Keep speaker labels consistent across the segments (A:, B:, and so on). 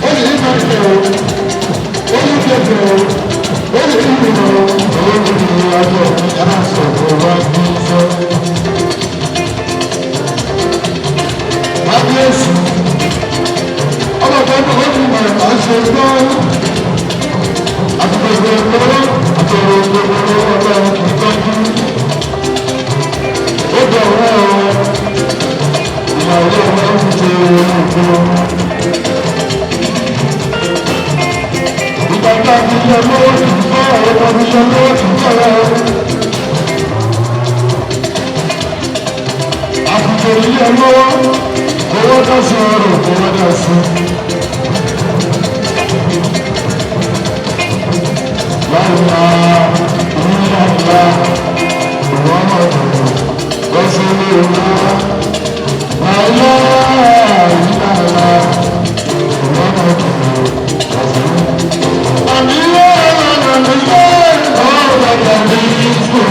A: Ó lè ní máa tẹ̀ o, ó ní tẹ̀tẹ̀ o, ó lè ní ìmọ̀ o, ó ní ìwájú ọ̀gá sọ̀rọ̀ wá ní sọ. Kábíyèsí, ọlọ́pàá náà ó ti mọ̀ ẹ̀ka ṣe gbọ́. Àti gbogbo ẹ̀kọ́ àti gbogbo ọ̀gá ìtọ́jú. Ó bẹ̀ wọ́n o, ìyàwó ọ̀gá ń ṣe olùkọ́. Ìgbàgbọ́ àti ìyá lọ́wọ́ ti gbọ́ ọ̀rọ̀ àti ìyá lọ́wọ́ ti gbọ́ ọ̀rọ̀. Àkùkọ ilé lọ́wọ́ owó tó ṣe ọrọ̀ owó tó ṣe. Láìla ìlànà ìwọ́n lọ́sẹ̀ ní ìlú. Láìla ìlànà ìwọ́n lọ́sẹ̀ ní ìlú.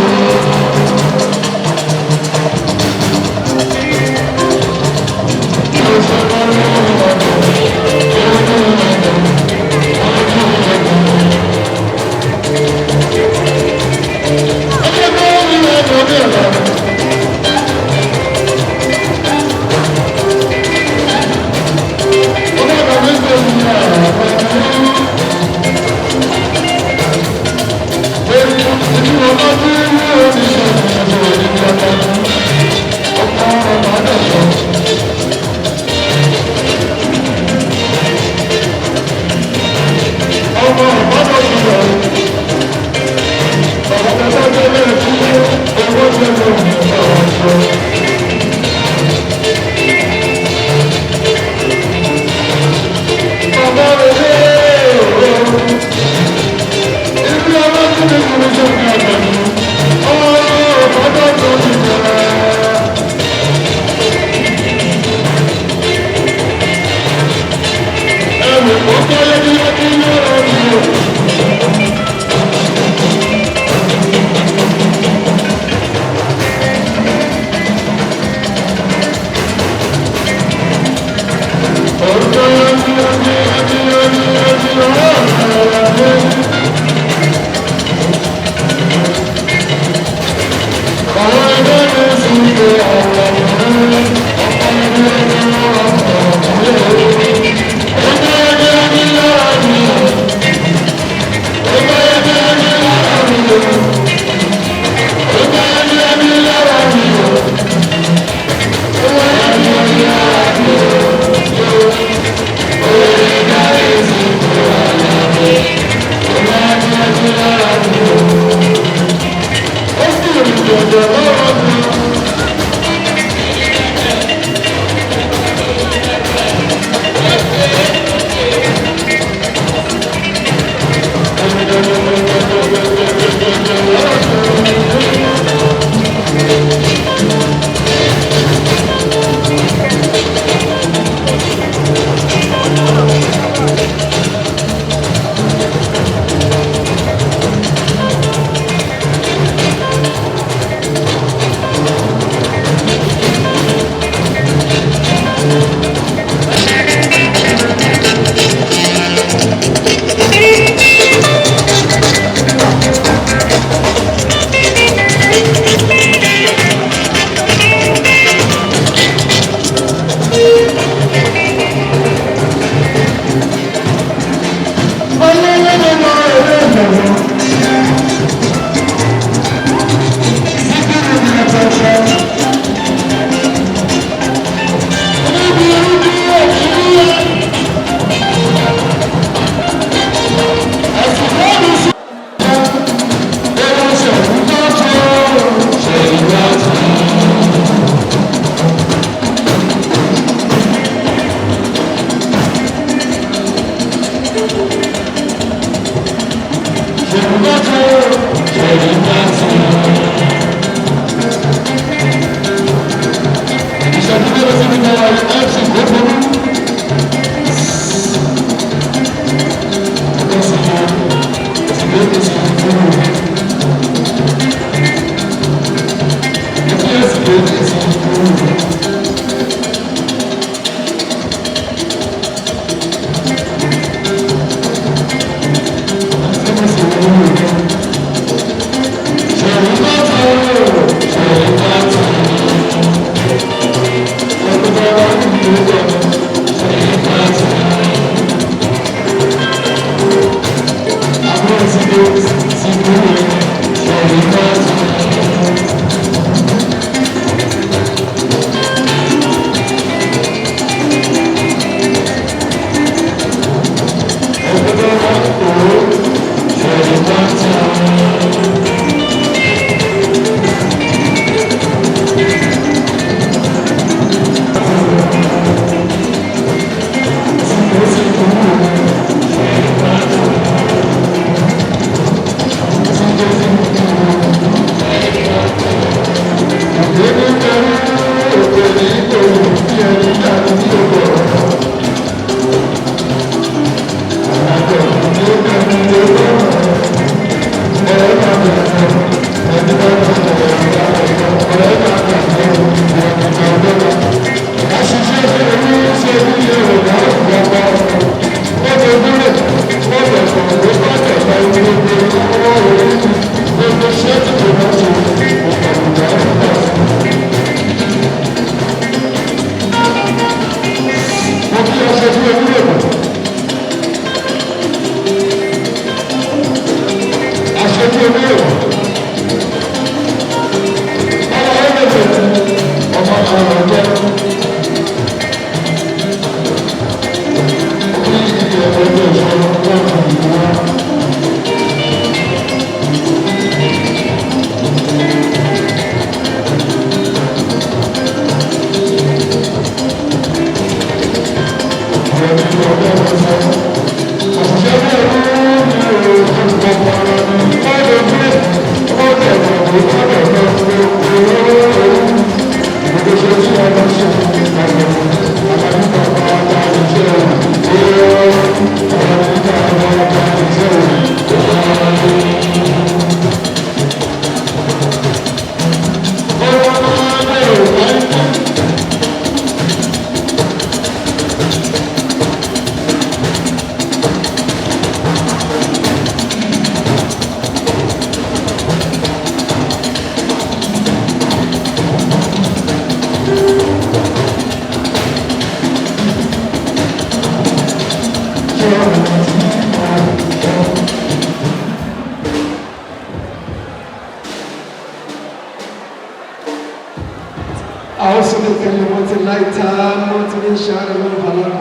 A: أعوذ بكلمات الله التامة من شر ما خلق.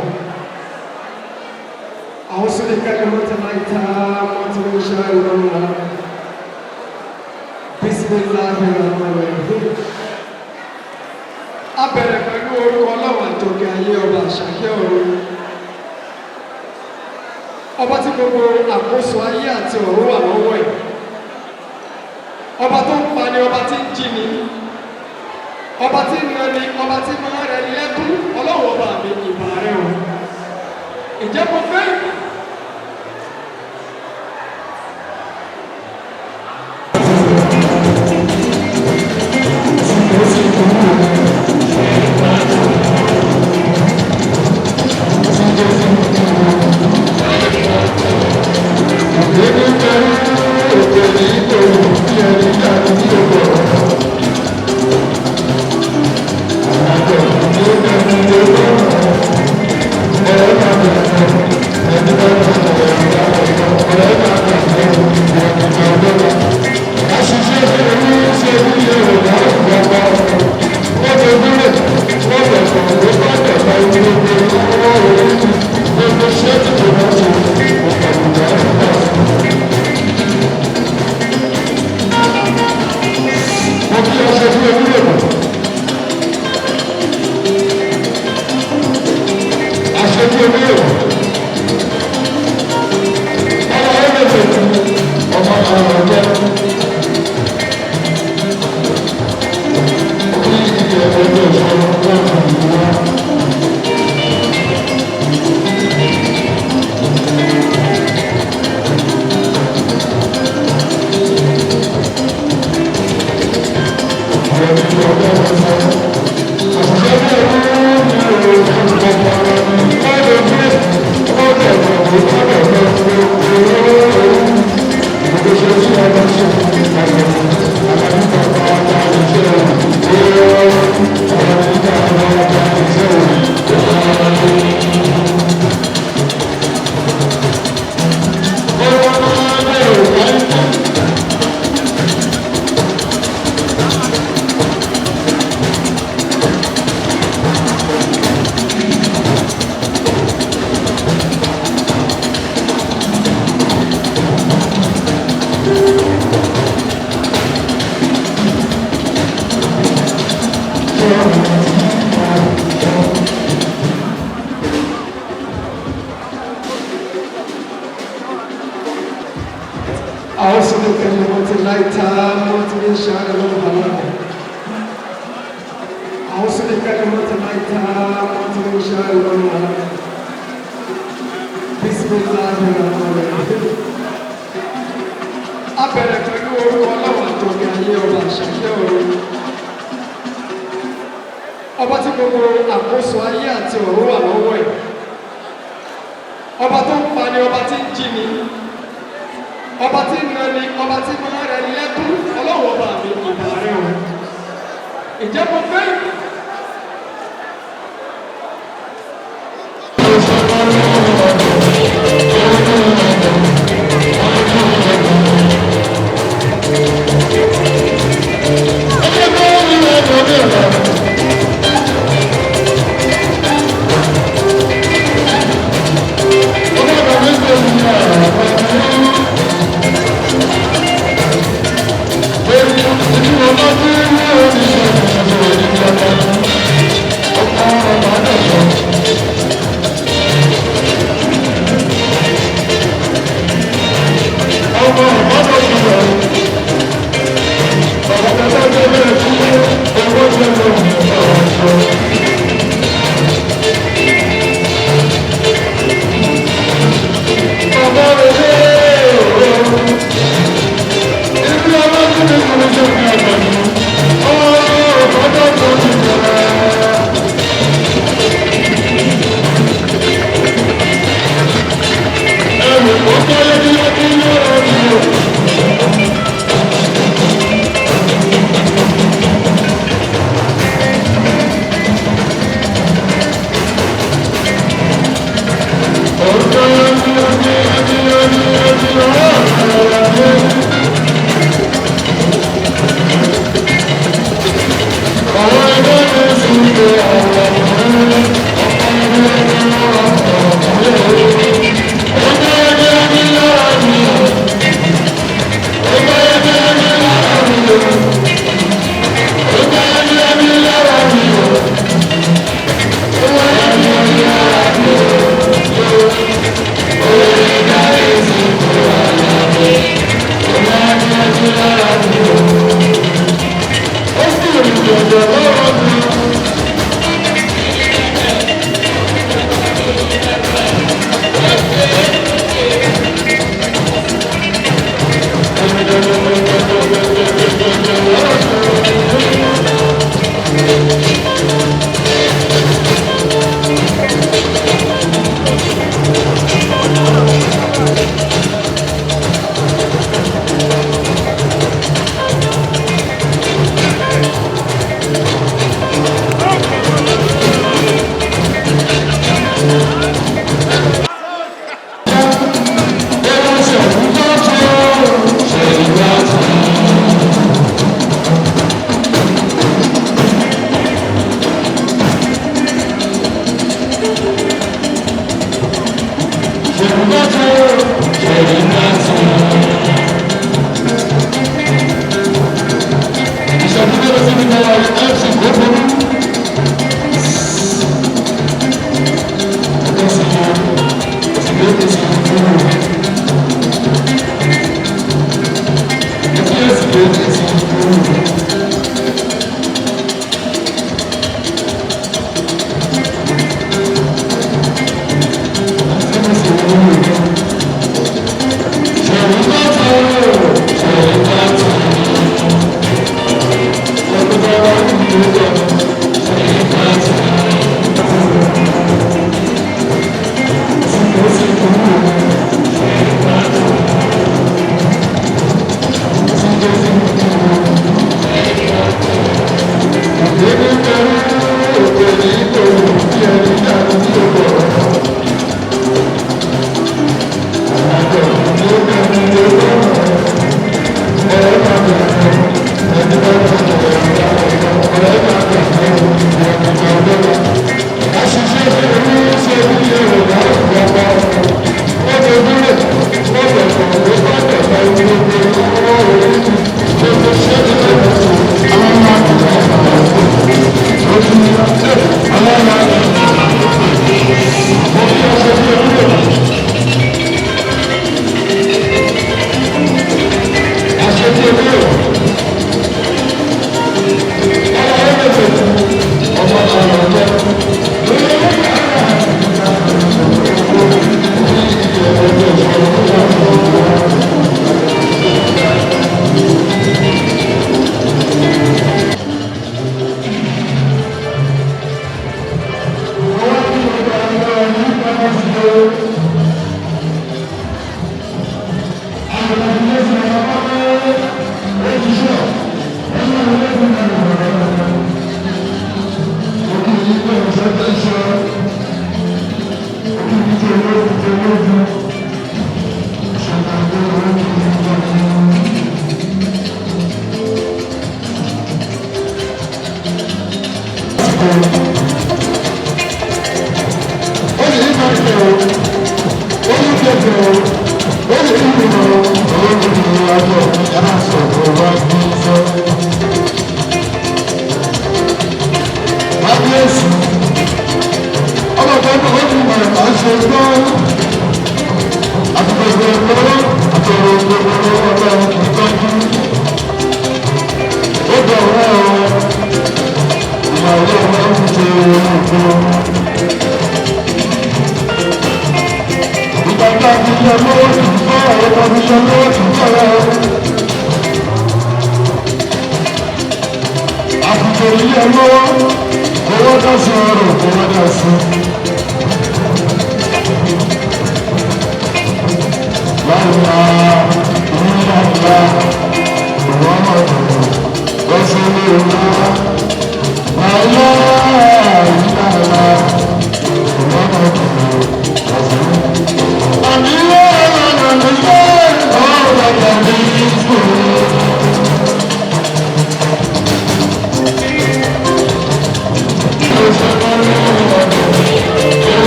A: أعوذ بكلمات الله التامة من شر ما خلق. بسم الله الرحمن الرحيم. A bẹ̀rẹ̀ pẹ̀lú orúkọ Ọlọ́run àjọkẹ́ ayé, ọba àṣàkẹ́ ọ̀run. Ọba tí gbogbo àkóso ayé àti ọ̀run wà lọ́wọ́ ẹ̀. Ọba tó ń pani, ọba tí ń jí ni, ọba tí ń nani, ọba tí máa rẹ ni lẹ́kún. Ọlọ́run ọba mi, ìbà rẹ o. Ǹjẹ́ mo fẹ́ أعوذ بكلمات الله التامة من شر ما خلق. أعوذ بكلمات الله التامة من شر ما خلق. بسم الله الرحمن الرحيم. A bẹ̀rẹ̀ pẹ̀lú orúkọ Ọlọ́run àjọkẹ́ ayé, ọba àṣàkẹ́ ọ̀run. Ọba tí gbogbo àkóso ayé àti ọ̀run wà lọ́wọ́ ẹ̀. Ọba tó ń pani, ọba tí ń jí ni, ọba tí ń nani, ọba tí máa rẹ ni lẹ́kún. Ọlọ́run ọba mi, ìbà rẹ o. Ǹjẹ́ mo fẹ́
B: Thank you.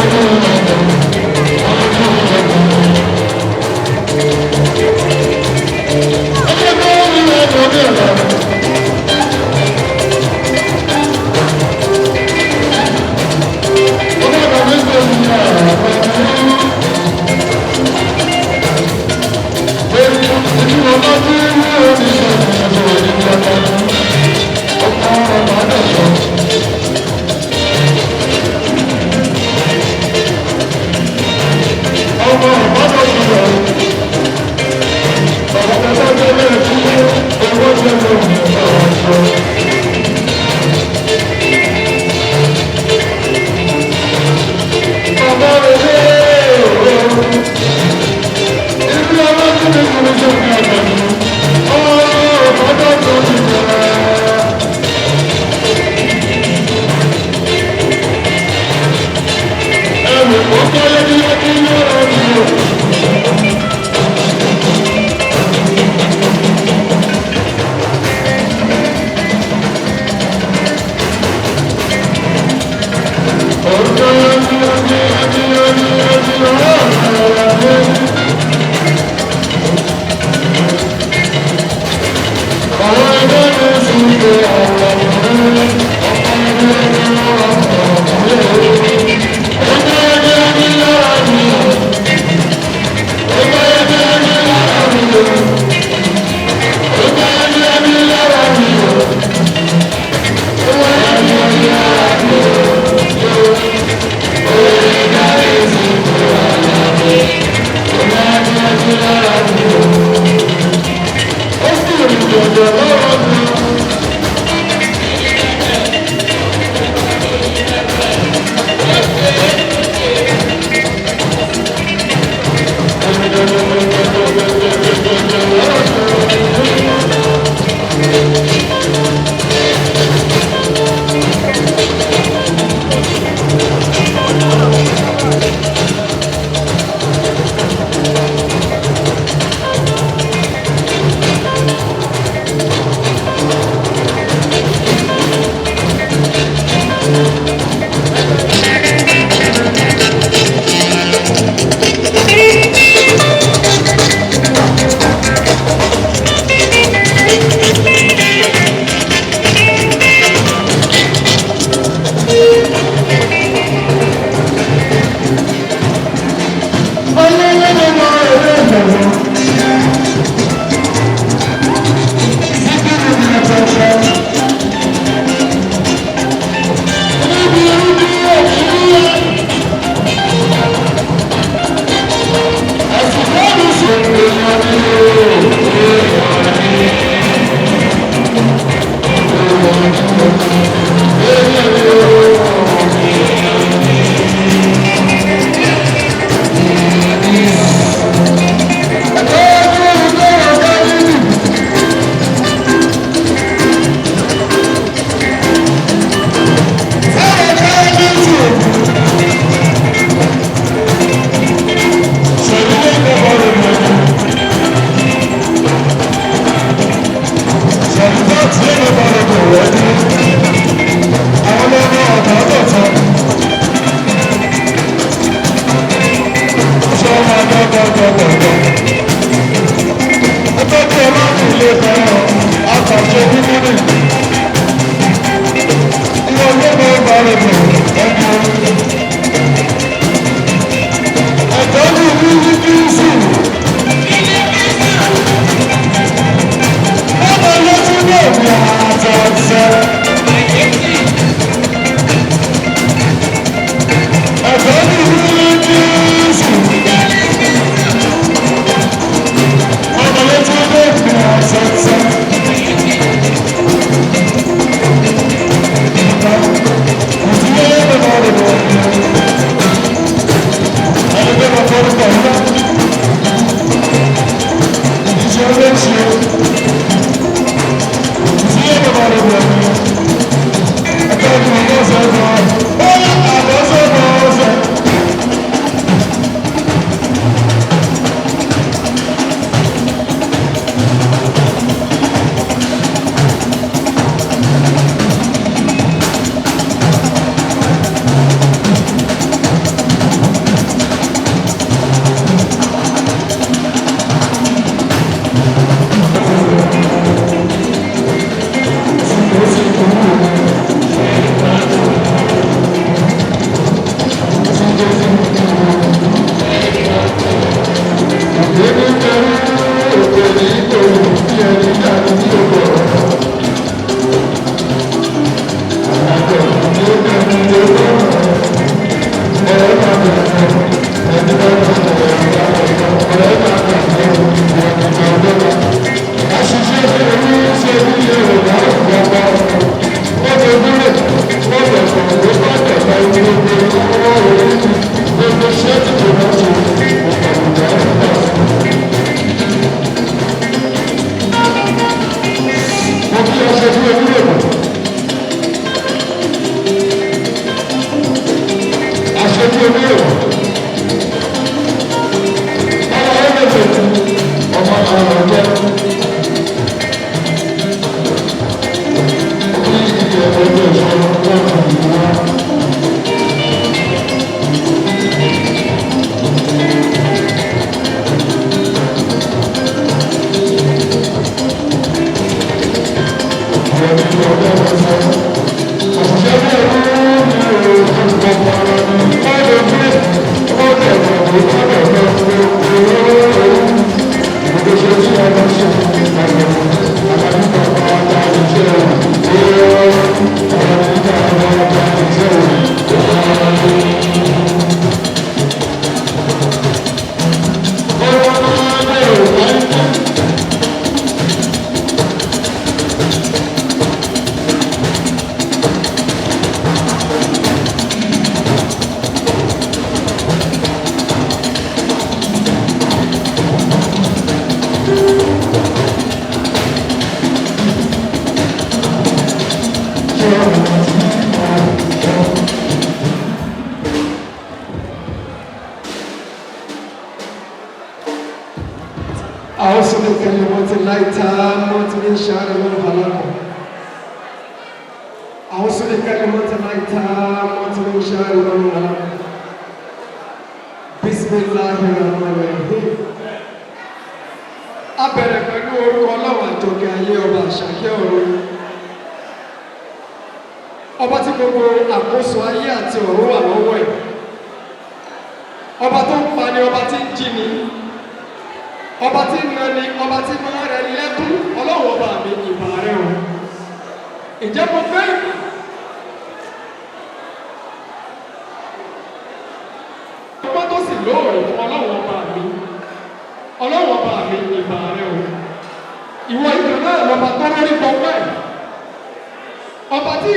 A: Thank you. أعوذ بكلمات الله التامة من شر ما خلق. أعوذ بكلمات الله التامة من شر ما خلق. بسم الله الرحمن الرحيم. A bẹ̀rẹ̀ pẹ̀lú orúkọ Ọlọ́run àjọkẹ́ ayé, ọba àṣàkẹ́ ọ̀run. Ọba tí gbogbo àkóso ayé àti ọ̀run wà lọ́wọ́ ẹ̀. Ọba tó ń pani, ọba tí ń jí ni, ọba tí ń na ni, ọba tí máa rẹ lẹ́kún. Ọlọ́run ọba mi, ìbà rẹ o. Ǹjẹ́ mo fẹ́ ọgbọ́n tó sì lóòrè fún Ọlọ́run ọba mi. Ọlọ́run ọba mi, ìbà rẹ o. Ìwọ ìgbà náà lọ́ba tó lórí gbọgbẹ́, ọba tí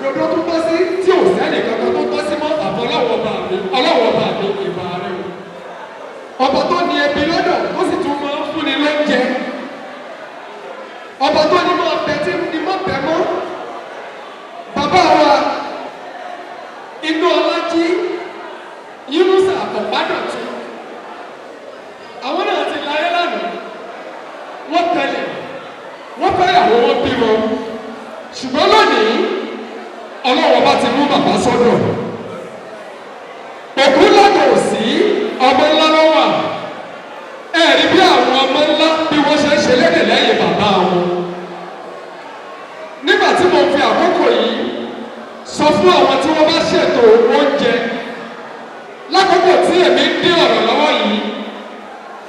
A: dodo tó tọ́ sí tí ò sẹ́nì kankan tó tọ́ sí mọ́ àbọ̀. Ọlọ́run ọba mi, Ọlọ́run ọba mi, ìbà rẹ o. Ọba tó ní ebi lọ́dọ̀ tó sì tún máa ń fúnni lóúnjẹ, ọba tó ní máa bẹ tí ní máa bẹ mọ́. Bàbá wa inú ọlájí Yínúsà Ọ̀pádọ̀tún, àwọn náà ti láyé lánàá, wọ́n tẹ̀lé, wọ́n fẹ́yàwó, wọ́n bímọ, ṣùgbọ́n lónìí Ọlọ́wọ́ bá ti mú bàbá sọ́dọ̀. Òkú lọ́dọ̀ sí ọmọ ńlá ló wà. Ẹ̀rí bí àwọn ọmọ ńlá bí wọ́n ṣe ń ṣe lédè lẹ́yìn bàbá wọn. Nígbà tí mo fi àkókò yìí sọ fún àwọn tí wọ́n bá ṣètò oúnjẹ lákòókò tí èmi ń dín ọ̀rọ̀ lọ́wọ́ yìí,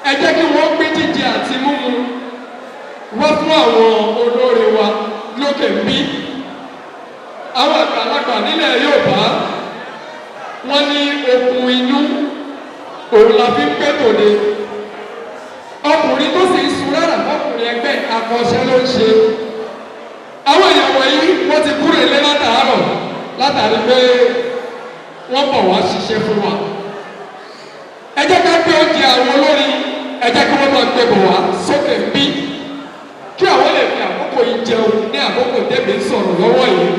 A: ẹ jẹ́ kí wọ́n gbé jíjẹ àti mímu wá fún àwọn olóore wa lókè ń bí. Àwọn àgbàlagbà nílẹ̀ Yorùbá, wọ́n ní okùn inú òun la fi ń gbé tòde. Ọkùnrin tó sì ń sun rárá ọkùnrin ẹgbẹ́ akọ́ṣẹ́ ló ń ṣe. Àwọn èèyàn wọ̀nyí, wọ́n ti kúrò ilé látàárọ̀ látàrí pé wọ́n bọ̀ wá ṣiṣẹ́ fún wa. Ẹ jẹ́ ká gbé oúnjẹ àwọn olórin, ẹ jẹ́ kí wọ́n máa gbé bọ̀ wá sókè bí, kí àwọn lè fi àkókò yìí jẹun ní àkókò tẹ́mi ń sọ̀rọ̀ lọ́wọ́ yìí.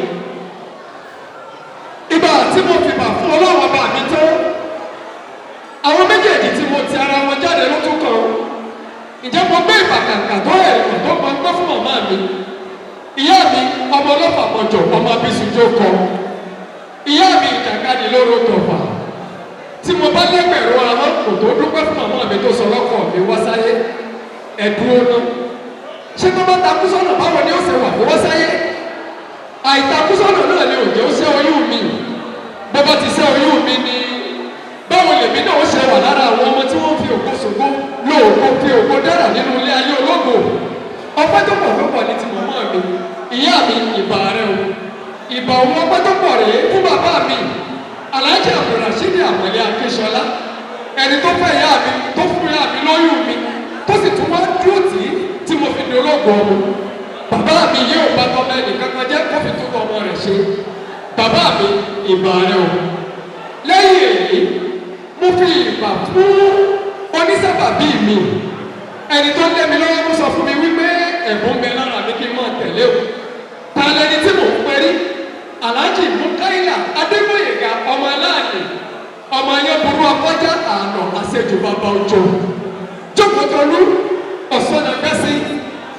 A: Ìgbà tí mo fi bà fún Ọlọ́run ọba mi tó, àwọn méjèèjì tí mo ti ara wọn jáde ló tún kàn. Ǹjẹ́ mo gbé ìbàkàkà tó ẹ̀rọ tó máa ń gbọ́ fún màmá mi, ìyá mi, ọmọ ọlọ́fà mọ̀jọ̀, ọmọ abisujú kọ ìyá mi ìjàkadì lóró tọ̀fà. Tí mo bá lẹ́gbẹ̀rún ahọ́n, kò tó dúpẹ́ fún màmá mi tó sọ lọ́kọ̀ mi wá sáyé. Ẹ̀dúró náà, ṣé tó bá takú sọ́nà, báwo ni ó ṣe wà fún wá sáyé? Àìtakú sọ́nà náà ni òjò ṣe oyún mi. Bó bá ti ṣe oyún mi ni, báwo lèmi náà ó ṣe wà lára àwọn ọmọ tí wọ́n fi ògo ṣògo lóògo, fi ògo dára nínú ilé ayé ológo? Ọpẹ́ tó pọ̀ tó pọ̀ ní ti màmá mi, ìyá mi, ìbà rẹ o. Ìbà òun ọpẹ́ tó pọ̀ rèé fún bàbá mi, Alhaji Abdulrasheed Àmọ̀lé Akínsọlá, ẹni tó fẹ́ ìyá mi, tó fún ìyá mi lóyún mi, tó sì tún wá dúró tì í tí mo fi di ológo ọmọ. Bàbá mi yóò bá tọmọ ẹnì kankan jẹ́ kó fi tún ọmọ rẹ̀ ṣe. Bàbá mi, ìbà rẹ o. Lẹ́yìn èyí, mo fi ìbà fún onísábàbí mi, ẹni tó lé mi lọ́wọ́, tó sọ fún mi wípé ẹ̀bùn bẹ lára mi kí n máa tẹ̀lé o. Ta lẹni tí mò ń perí? Alhaji Mukaila Adégbòyèga, ọmọ aláàlè, ọmọ ayéburú afájá àná àṣejù bàbá òjò jókòtòlú ọ̀sánàgbẹ́sí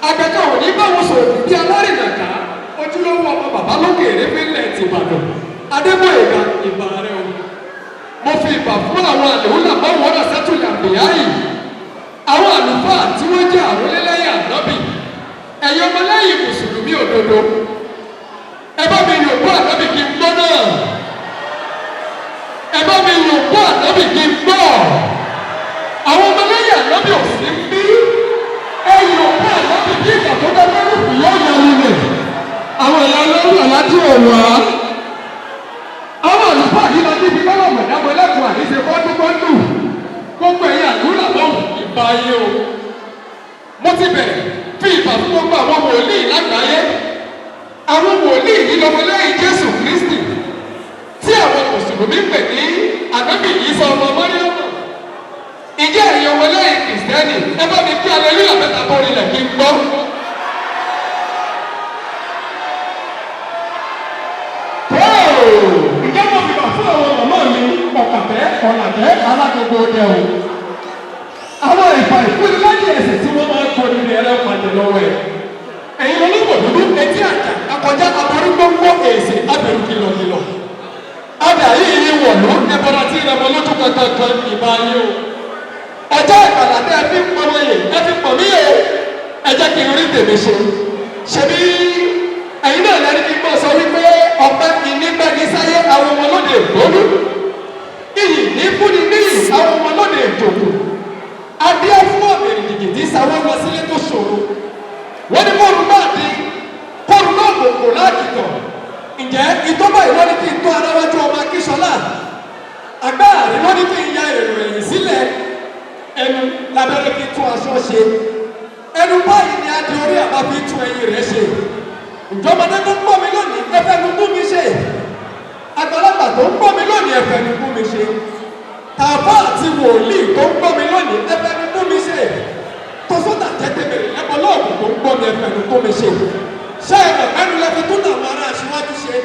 A: agbẹ́kọ̀ òní báwọn sọ̀rọ̀ bí alárìnàká, ojúlówó ọmọ bàbá lókè èrèfínlẹ̀ tìbàdàn. Adégbòyèga, ìbà rẹ o. Mo fi ìbà fún àwọn àlèhùn làbáwọn ọ̀nà sẹ́tùlẹ̀ àbíyáyì, àwọn àlùfáà tí wọ́n jẹ́ àrólélẹ́yìn ànábì, ẹ̀yin ọmọlẹ́yìn mùsùlùmí òdodo. wá tí ò wá. Àwọn àlùfáà yìí lọ níbi kọ́lọ̀mù ìdábọ̀ ẹlẹ́kùn àdíṣe kọ́dúnkọ́dù. Gbogbo ẹ̀yin àdúrà lọ́hùn ìbá yé o. Mo ti bẹ̀rẹ̀ fi ìbà fún gbogbo àwọn wòlíì lágbàáyé. Àwọn wòlíì yìí lọ́mọ lẹ́yìn Jésù Kristi tí àwọn mùsùlùmí pè ní ànábì Ìsá ọmọ Mọ́ríọ́mù. Ìjẹ́ ẹ̀yin ọmọ lẹ́yìn Kìrìsìtẹ́nì, ẹ bá mi kí aleluya mẹ́ta tó rinlẹ̀ kí n gbọ́. Ǹjẹ́ mo fi bà fún àwọn màmá mi ọ̀kàfẹ́ ọ̀làfẹ́ alágbogbo dẹ o? Àwọn ìfà ìfúnniláyè ẹ̀sìn tí wọ́n máa ń kọrin ní ẹ̀rọ pàdé lọ́wọ́ ẹ̀. Ẹ̀yin olóńgbò dúdú etí àjà akọjá aborí gbogbo èsì abẹ̀rù kìlọ̀kìlọ̀. Adà yìí ni wọ̀lú ẹbọra tí ìrẹ̀mọ lójú kankan kan ìbá yín o. Ọjọ́ ìgbàlà tẹ́ ẹ fi ń pọnmọ yè ẹ fi pọ̀ mí o. Ẹ jẹ́ kí n rí tèmi ṣe. Ṣebí ẹ̀yin náà lẹ́ni kí n bọ̀ sọ wípé ọ̀pẹ ìnígbẹ́ ní sáyé àwọn ọmọ lóde ìgbónú. Iyì ní fúnni níyì àwọn ọmọ lóde ìjòkó. Adé fún ọ̀bẹ̀rẹ̀ jìjì tí sáwọ́ lọ sílé tó ṣòro. Wọ́n ní kóòrù náà di kóòrù náà gbòǹgbò láàkìtọ̀. Ǹjẹ́ ìtọ́bọ̀ ìwọ́n ní kí n tó aráwájú ọmọ Akíṣọlá? Àgbáàrí wọ́n ní kí n ya èrò ẹ̀yìn sílẹ̀. Ẹnu lábẹ́rẹ́ kí n tún aṣọ ṣe. Ẹnu báyìí ni adé orí àbá fi tún ẹyin rẹ̀ ṣe. Ìjọmọdé tó ń gbọ́ mi lónìí ẹfẹ́ nu gún mi ṣe. Àgbàlagbà tó ń gbọ́ mi lónìí ẹfẹ́ nu gún mi ṣe. Tàbá àti wòlíì tó ń gbọ́ mi lónìí ẹfẹ́ nu gún mi ṣe. Tòsótà jẹ́ tèmèrè lẹ́bọ̀ lọ́ọ̀gùn tó ń gbọ́ mi ẹfẹ́ nu gún mi ṣe. Ṣé ẹ mọ̀ ẹnu lẹ́fi tún làwọn ará aṣíwájú ṣe?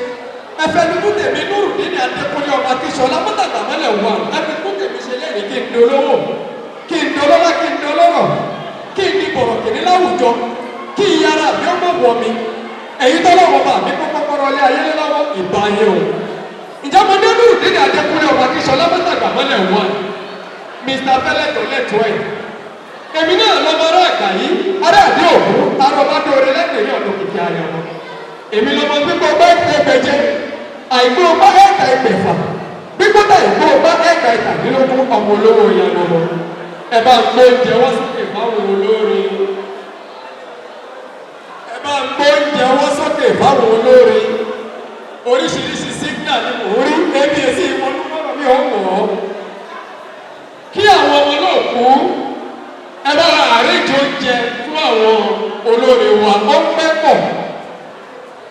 A: Ẹfẹ́ nu gún tèmi Nurudeen Adékúnlé ọmọ Akíṣọlá mọ́tàgbà mọ́lẹ̀ wà ẹfi gún tèmi ṣe lẹ́rìí kí n dolówó, kí n dolọ́lá, kí n dolọ́rọ̀, kí n di bọ̀rọ̀kìnní láwùjọ, kí ìyára mi ó mọ̀ wọ̀ mi. Ẹ̀yin tọ́lọ́wọ́ bá mi kó kọ́kọ́rọ́ lé ayé lọ́wọ́ ìbá yẹn o. Ǹjẹ́ mo dé Nurudeen Adékúnlé ọmọ Akíṣọlá mọ́tàgbà mọ́lẹ̀ wà? Mr. Fẹ́lẹ́tọ̀ lẹ́tọ́ ẹ̀. Èmi náà lọ́mọ ará àgbà yìí, ará àdé òkú, arọ́bádóore lẹ́gbẹ̀rẹ́ ọ̀dọ̀ kìkì ayọ̀ wọn. Èmi lọ́mọ gbígbó bá ẹgbẹ̀jẹ, àìgbó bá ẹ̀ka ẹgbẹ̀fà, gbígbó tá ìgbó bá ẹ̀ka ẹ̀tàdínlógún ọmọ olówó ìyanu wọn. Ẹ bá ń gbó oúnjẹ wọ́n sókè fáwọn olóore. Ẹ bá ń gbó oúnjẹ wọ́n sókè fáwọn olóore. Oríṣiríṣi sígínà ni mò ń rí, ebi èsì ìwọ̀nùmọ́rọ̀ mi ò wọ̀ ọ́. Kí àwọn ọmọ náà kú, ẹ bá ra àríjọ oúnjẹ fún àwọn olóore wa, ó pẹ́ pọ̀.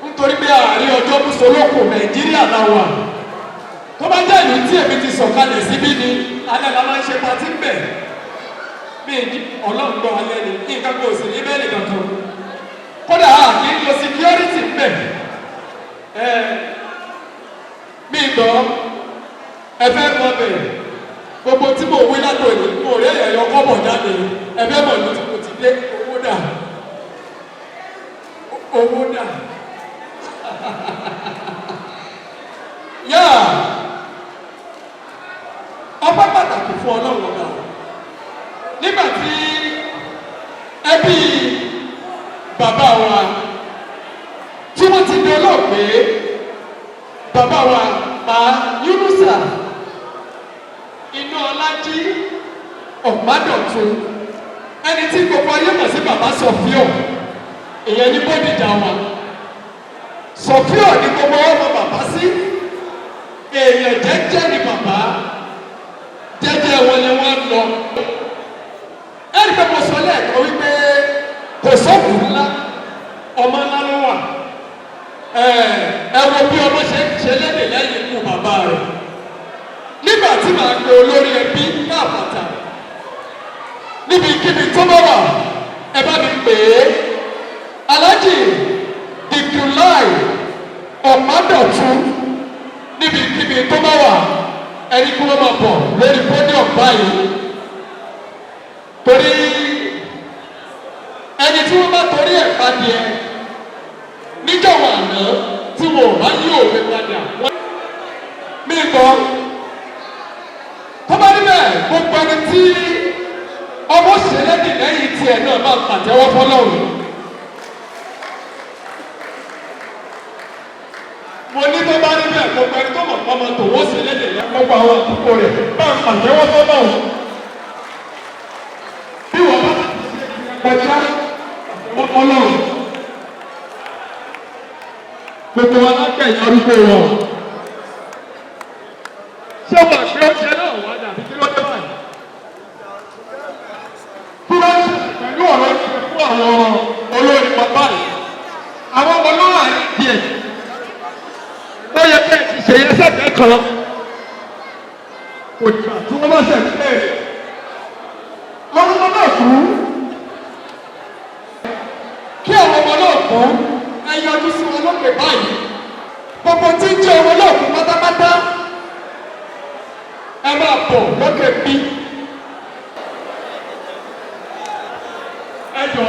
A: Nítorí pé àárín ọjọ́ mùsùlùkù Nàìjíríà la wà. Tó bá jẹ́ ìlú tí èmi ti sọ̀kalẹ̀ síbí ni, alẹ́ la máa ń ṣe patí ń bẹ̀. Mi ọlọ́run gbọ́ alẹ́ ni, nǹkan kò sì ní bẹ́ẹ̀ nìkan kan. Kódà a kì í lo security ń bẹ̀. Ẹ mi gbọ́, ẹ fẹ́ mọ bẹ̀. Gbogbo tí mò ń wí látòní, mo rí ẹ̀yọ̀ yọ kọ́bọ̀ jáde. Ẹ fẹ́ mọ̀ ní tí mo ti dé, owó dà. Owó dà. Yáà, ọpẹ́ pàtàkì fún Ọlọ́run ọba. Nígbà tí ẹbí bàbá wa tí wọ́n ti di olóògbé, bàbá wa pa Yunusa Iná Ọlájí Ọ̀pádọ̀tun, ẹni tí gbogbo ayé mọ̀ sí bàbá Sọfíọ̀, ìyẹn ní Bódìjà wa. Sọfíọ̀ ní gbogbo ọmọ bàbá sí. Èèyàn jẹ́jẹ́ ni bàbá, jẹ́jẹ́ wọn ni wọ́n lọ. Ẹ̀rí pé mo sọ lẹ́ẹ̀kan wípé kò sóògùn ńlá, ọmọ ńlá ló wà. Ẹ wo bí ọmọ ṣe ń ṣe lédè lẹ́yìn ikú bàbá rẹ̀. Nígbà tí màá pe olórí ẹbí káàpàtà níbikíbi tó bá wà, ẹ bá mi pè é, Alhaji Dìkùláì Ọ̀pádọ̀tun, níbikíbi tó bá wà, ẹni kí wọ́n máa bọ̀ lórí podium báyìí. Torí ẹni tí wọ́n bá torí ẹ̀ padì ẹ níjọ̀wọ́ àná tí wọn ò bá yí òwe padà wọ́n mí gbọ́. Tó bá níbẹ̀, gbogbo ẹni tí ọmọ ṣẹlẹ́dì lẹ́yìn tiẹ̀ náà máa pàtẹ́wọ́ fọlọ́run. Mo ní tó bá níbẹ̀, gbogbo ẹni tó mọ̀ ọmọ tòun ṣẹlẹ́dì lẹ́yìn gbogbo àwọn àdúgbò rẹ̀ máa pàtẹ́wọ́ fọlọ́run. Bí wọ́n bá kọjá ọlọ́run. Gbogbo wa lákẹ̀yìn arúgbó wọn. Ṣé wàá ṣe oúnjẹ náà wá dàbí kí ló dé báyìí? Kí ló ń ṣe pẹ̀lú ọ̀rọ̀ ìṣe fún àwọn olórin wa báyìí? Àwọn ọmọ ló wà ní díẹ̀. Ó yẹ kí ẹ ti ṣe yẹn sẹ́gbẹ̀ẹ́ kan. Kò dìgbà tí wọ́n bá ṣẹ̀ ń bẹ̀rẹ̀. Àwọn ọmọ náà kú. Kí àwọn ọmọ náà kú, ẹ yọjú sí wọn lókè báyìí. Gbogbo tí ń jẹ́ ọmọ náà kú pátápátá. Ẹ máa bọ̀ lókè bí. Ẹ jọ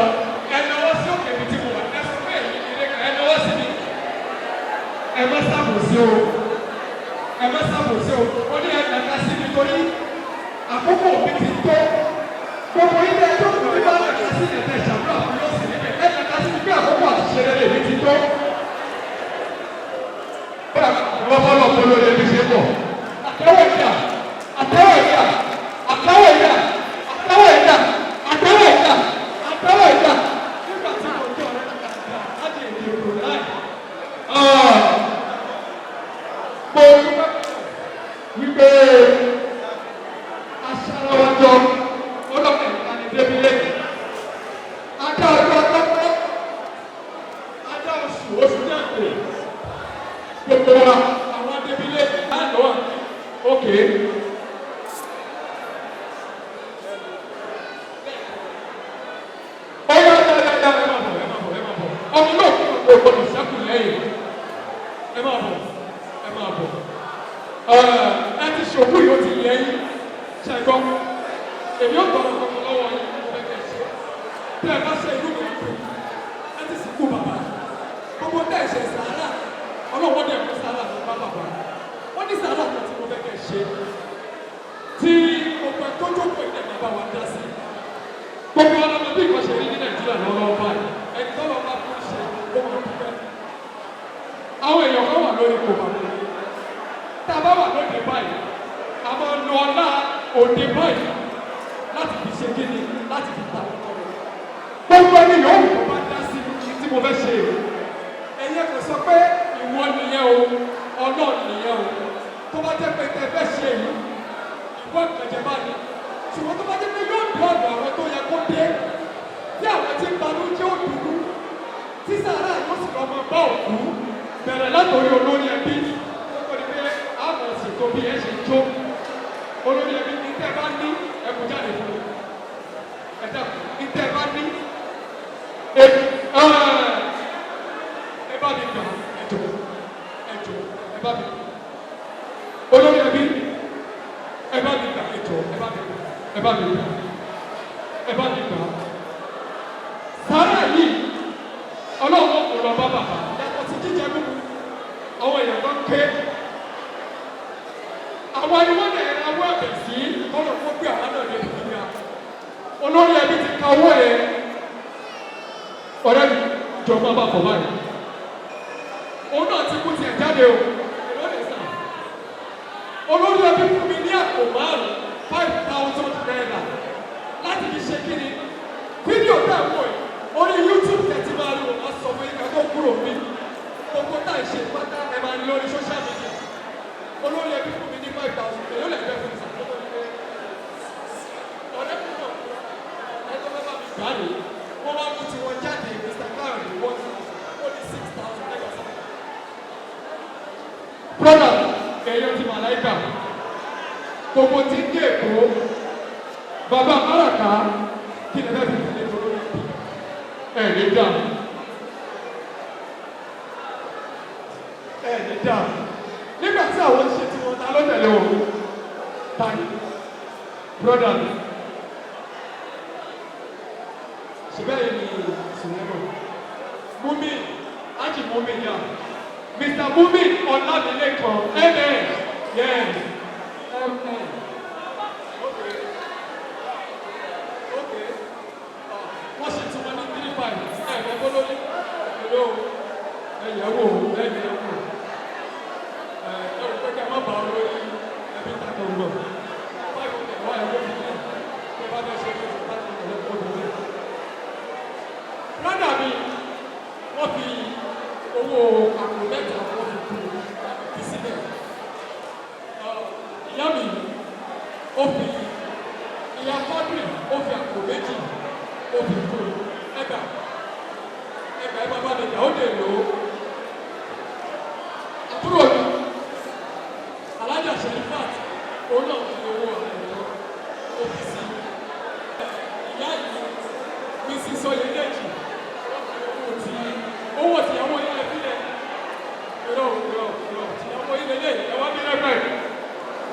A: ẹ náwó sí òkè mi tí mo wà. Ẹ sọ pé èyí ni ilé kan, ẹ náwó sí mi. Ẹ má ṣàbòsí o. Ẹ má ṣàbòsí o. Ó ní ẹ nàka sí mi torí àkókò mi ti tó. Gbogbo ilé ẹjọ́ kò ní bá nàka sí ẹ̀tẹ̀ ìṣàdúrà fún yóò sì níbẹ̀. Ẹ nàka sí mi pé àkókò àti ṣe rere mi ti tó. Wọ́n fọ́lọ́ fún lórí ẹbí ṣe pọ̀. Àtẹ́wọ̀ ìjà, àtẹ́wọ̀ ìjà, àtẹ́wọ̀ ìjà, àtẹ́wọ̀ ìjà, àtẹ́wọ̀ ìjà, àtẹ́wọ̀ ìjà. Nígbà tí mo jẹ́ ọ̀rẹ́ kàkà láti èdè òkú láì. Mo dúpẹ́ wípé aṣáájọ ọlọ́pàá ìkànnì débi lẹ́yìn. Ajá ọjọ́ ọjọ́ ajá oṣù oṣù náà pè gbogbo wa àwọn adébílẹ̀ lánàá òkè. Ó yá yá yá yá, ẹ máa bọ̀, ẹ máa bọ̀, ẹ máa bọ̀. Ọmọ náà kò gbọdọ̀ sẹ́kù lẹ́yìn. Ẹ máa bọ̀, ẹ máa bọ̀. Ẹ ti ṣòkú yìí, ó ti yẹ yín. Ṣẹ́gbọ́n èmi ò tọrọ kankan lọ́wọ́ yín, mo fẹ́ kẹ́ ẹ ṣe. Tẹ́ ẹ bá ṣe, inú mi dùn. Ẹ ti sìnkú bàbá. Gbogbo tẹ́ ẹ ṣe sàárà, ọlọ́wọ́ dẹ̀ kó sàárà ló bá bàbá. Wọ́n ní sàárà kan tí mo fẹ́ kẹ́ ẹ ṣe. Tí gbogbo ẹ tó jókòó ìdẹ̀ máa bá wa dá sí. Gbogbo ọlọ́mọ bí nǹkan ṣe rí ní Nàìjíríà lọ́wọ́ báyìí. Ẹni tọ́lọ́ bá fún ṣe, ó máa dúpẹ́. Àwọn èèyàn kan wà lórí ipò bàbá yìí. Tá a bá wà lóde báyìí, a máa lo ọlá òde báyìí láti fi ṣe kíni, láti fi ta ọkọ rẹ. Gbogbo ẹni yòówù tó bá dá sí tí mo fẹ́ ṣe, ẹ̀yẹ kò sọ pé ìwọ nìyẹn o, Ọlọ́run nìyẹn o. Tó bá jẹ́ pé tẹ fẹ́ ṣe yìí, ìwọ ìkànjẹ bá ní. Ṣùgbọ́n tó bá jẹ́ pé yóò dé ọ̀dọ̀ àwọn tó yẹ kó dé, tí àwọn tí ń banú jẹ́ òdùnnú, tí sàárà yóò sì lọ́mọ bá òkú, bẹ̀rẹ̀ látòrí olórí ẹbí, ó kọ́ ni pé àmọ̀ ṣètò bí ẹ ṣe jó. Olórí ẹbí ní tẹ́ bá ní ẹkùn jáde fún mi. Ẹ dákun, ní tẹ́ bá ní ẹ bá mi gbà, ẹ jọ̀ọ́, ẹ jọ̀ọ́, ẹ bá mi gbà. Olórí ẹbí, ẹ bá mi gbà, ẹ jọ̀ọ́, ẹ bá mi gbà, ẹ bá mi gbà, ẹ bá mi gbà. Sàárà yìí, Ọlọ́run kò lọ bá bàbá. Yàtọ̀ sí jíjẹ mímu, àwọn èèyàn kan ké. Àwọn ni wọ́n lè ra owó ẹ̀bẹ̀ sí kọ́nà kó gbé àwọn náà débi gíga. Olórí ẹbí ti ka owó yẹn. Ọ̀rẹ́ mi, jọ máa bá bọ̀ báyìí. Òun náà ti kú tiẹ̀ jáde o. Èló lè sà? Olórí ẹbí fún mi ní àpò márùn-ún, ₦5,000, láti fi ṣe kíni? Fídíò bẹ́ẹ̀ wọ̀ yìí, orí YouTube tẹ̀tí máa rí. Wọn máa sọ fún yín ká tó kúrò mí. Gbogbo tá à ń ṣe pátá, ẹ máa ní lórí social media. Olórí ẹbí fún mi ní 5,000. Èló lè fẹ́ fún mi sàkóso ní pé ọ̀rẹ́ mi náà, ẹjọ́ bá bá mi gbà ní wọ́n wá mú tiwọn jáde. Mr. Káyọ̀dé, 1,000, ó ní 6,000 lẹ́gbẹ̀ẹ́ sọ́kọ̀. Brother, èèyàn ti màláìkà, gbogbo tí ń dé Èkó, bàbá Máràká, kí lè fẹ́ fi tẹ̀lé lórí ẹ̀ ní dà, ẹ̀ ní dà. Nígbà tí àwọn ṣe tí wọn, ta ló tẹ̀lé wọn? Ta ni brother mi? Ṣùgbọ́n yìí ni sùnwọ̀n Mumi Aji Mumi yà, Mr. Mumi Ọlámilékan mn, yes, mn. Okay, okay, wọ́n ṣe tí wọ́n ní three five. Ẹ̀ ẹ̀ bọ́ lórí èlò ẹ̀yẹ̀wò ẹ̀yẹ̀wò ẹ̀ ẹ̀ wò pé kí a má bàa lórí ẹbí tàkà wọ̀ 500 wá ẹ̀wọ́ mi lẹ̀ kí ẹ bá bẹ́ ṣe kí ẹ bá ti tẹ̀lé kó dùn lẹ̀. Brother mi, wọ́n fi owó àpò mẹ́ta. Àbúrò mi, Alájà Sherifat, òun náà fi owó ẹ̀tọ́ ọ́fíìsì. Ìyá yìí, Mrs. Oyedeji, wọ́n fi owó ti owó tìyàwó yẹn lẹ́bílẹ̀. Irọ́, irọ́, irọ́, tìyàwó yín lélẹ̀, ẹ wá bí lẹ́gbẹ̀ẹ́.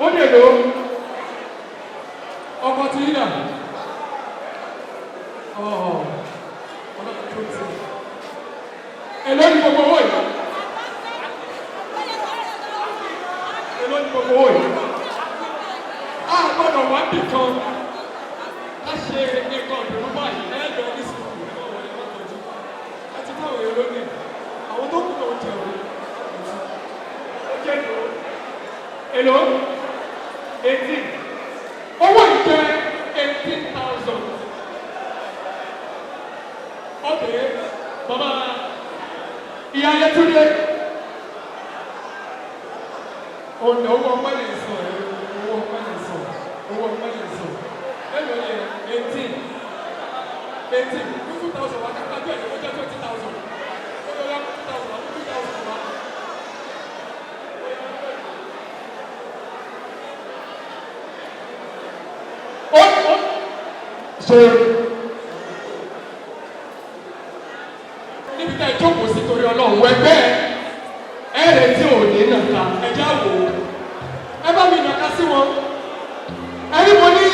A: Ó lè lò ó. Ọkọ ti yín dà. Ọ̀ọ́ ọlọ́run tó ti. Èló ni gbogbo owó yìí? Èló ni gbogbo owó yìí? A gbọ́dọ̀ wá bì kan. Ká ṣe nǹkan ìdùnnú báyìí, ẹ lọ ní sùúrù, ẹ má wọlé, má tọ́jú. Ẹ ti fáwọn èèyàn lónìí. Àwọn tó kù náà jẹun. Ó jẹ́ èlò. Èlò? 18. Owó yìí jẹ́ 18,000. Okay, bàbá ìyá Yẹtúndé. Ọ̀nà owó ọpẹ́ lè sọ ẹ̀, owó ọpẹ́ lè sọ, owó ọpẹ́ lè sọ. Èlò ni 18. 18. 2,000 wá kápá bí ẹ̀yẹ́, ó jẹ́ 20,000. Ó yọ ya 2,000 wá, 2,000 wá. Ó ṣe níbi tá ẹ jókòó sí torí Ọlọ́run ẹgbẹ́ ẹ rẹ̀ tí ò ní nàka ẹjẹ́ àwò ẹ bá mi nàka sí wọn. Ẹni mo ní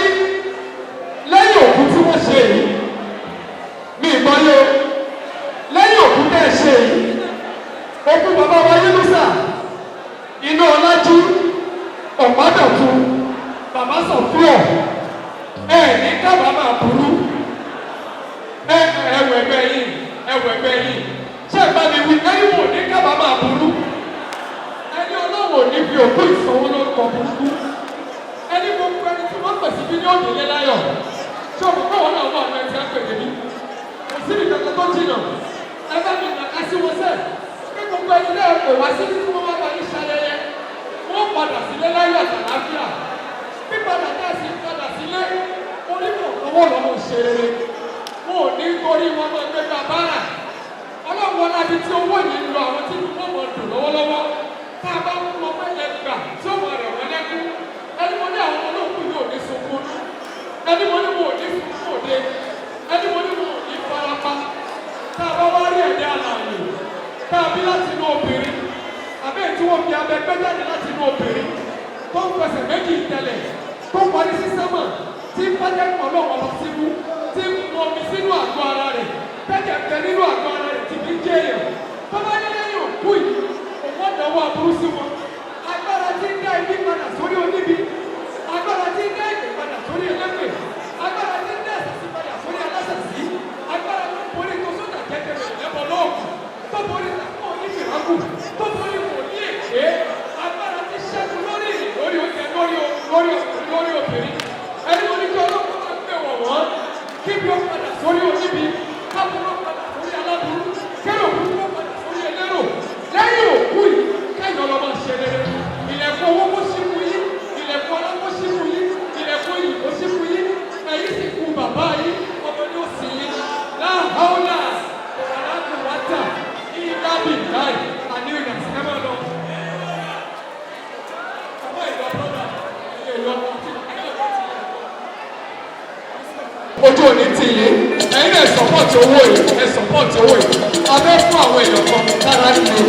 A: lẹ́yìn òkú tí wọ́n ṣe yìí, mi ìgbọ́ yé o, lẹ́yìn òkú tẹ́ ẹ ṣe yìí, òkú bàbá wa Yínúsà iná ọlájú ọ̀pádọ̀tun bàbá Sọ̀fíọ̀, ẹ ní kábàámà burú. Ẹ ẹwọ ẹgbẹ́ yìí, ẹwọ ẹgbẹ́ yìí, ṣé ẹ bá mi wí? Ẹni wò ní kábàámà burú, ẹni Ọlọ́run ò ní fi òkú ìsanwó lórúkọ burúkú, ẹni gbogbo ẹni tí wọ́n pèsè bí ní òní lé láyọ̀. Ṣé o mọ̀ pé wọn náà wà ní ẹtí àpè débi? Kò síbi kankan tó jìnnà. Ẹ bá mi nàka sí wọn sẹ pé gbogbo ẹni náà kò wá síbi tí wọ́n wá bá yín ṣayẹyẹ, wọ́n padà sílé láyọ̀ àtàláfíà. Pípadà náà sì ń padà sílé onímọ̀ owó lọ́mọ ṣe rere, wọn ò ní torí wọn máa gbé bàbára. Ọlọ́run wọn láti tí owó yìí ń lọ, àwọn tí wọ́n mọ̀ dùn lọ́wọ́lọ́wọ́ tá a bá ń mọ pé ẹgbà tí ó mọ̀ rẹ̀ wọ́n lẹ́kún. Ẹni mo ní àwọn ọmọ náà kú yóò ní sunkún, ẹni mo ní mo ò ní sunkún òde, ẹni mo ní mo ò ní farapa. Tá a bá wá rí ẹ̀dá alààyè tá a bí láti inú obìnrin, àbí èyí tí wọ́n fi abẹ gbé jáde láti inú obìnrin, tó ń fẹsẹ̀ méjì tẹ̀lẹ̀, tó ń parí sí sẹ́mà, tí ń fẹ́jẹ̀ Ọlọ́run ọba sínú, tí ń mu omi sínú àgọ́ ara rẹ̀, tẹ́jẹ̀ tẹ nínú àgọ́ ara rẹ̀, tí fi ń jẹ́ èèyàn, tó bá ní lẹ́yìn òkú yìí òun ọ̀dọ̀wọ́ aburú sí wọn. Agbára tí ń dá ibi padà sórí oníbi, agbára tí ń dá ìpè padà sórí elépè, agbára tí ń dá ẹ̀sìn padà sórí aláṣẹ̀sí, agbára tó borí tó sójà jẹjẹrẹ ìlẹ́bọ̀ lóògùn, tó borí tàkó onífìràkù, tó borí wòlíì èké, agbára tí ṣẹ́gun lórí ìrìn, lórí oúnjẹ, lórí lórí ọkùnrin, lórí obìnrin, ẹni mo ní kí ọlọ́pàá máa gbé wọ̀ wọ́n, kí bí ó padà sórí oníbi, kábúrò padà sórí aláburú, kérò burúkú ó padà sórí elérò. Lẹ́yìn òkú yìí, kẹ́yìn ọlọ́mọ ṣe rere. Ilẹ̀kùn owó kó sí fún yín, ilẹ̀kùn ọlá kó sí fún yín, ilẹ̀kùn iyì kó sí fún yín. Ẹ̀yin sì kú bàbá yín, ọmọ ní ó sì yín. Láhàólà wàlákùwátà ìdábìláì àníyàn ẹ máa lọ. Bàbá ìlọ brọ́dà, ẹ̀yẹ ìlọ ọtí, ẹ̀yẹ ìlọ ọtí. Ojú òní ti yín, ẹ̀yin náà support owó yìí, ẹ support owó yìí. Abẹ́ fún àwọn èèyàn kan lára nílé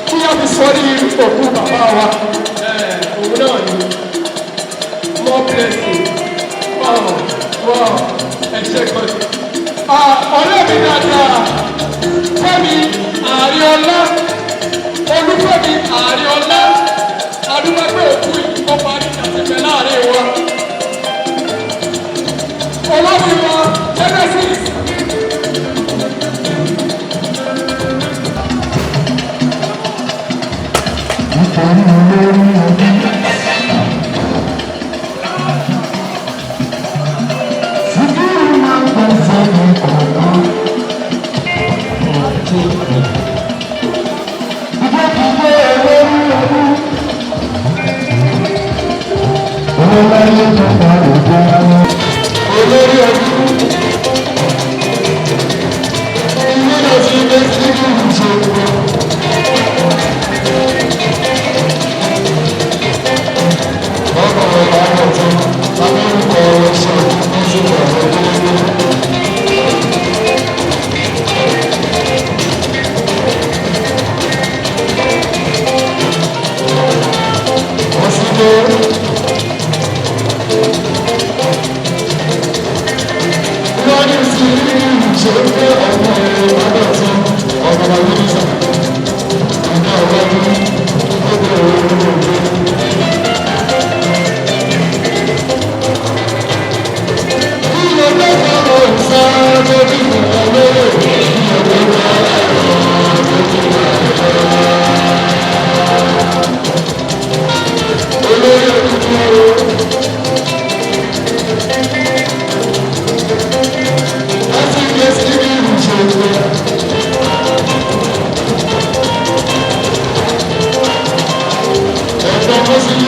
A: kí wọ́n fi sọ ní òkú bàbá wa. Ẹ̀, òun náà ni more blessing. Wow, ẹ ṣe kan. Ọ̀rẹ́ mi dáadáa, Fẹ́mi Àríọlá, Olúfẹ́mi Àríọlá, adúgbò òkú yìí kó parí ìjà láàrin wa. Olórí wa Genesis.
B: Nítorí olórí ọdún. Síkírù máa ń gbọ́ sẹ́yìn kọ̀ọ̀kan. Ìgbẹ́kùgbé olórí ọdún. Olórí tó bá òjò ara. Olórí ọdún. Ilé lọ sí ilé Síkírù ṣe. Thank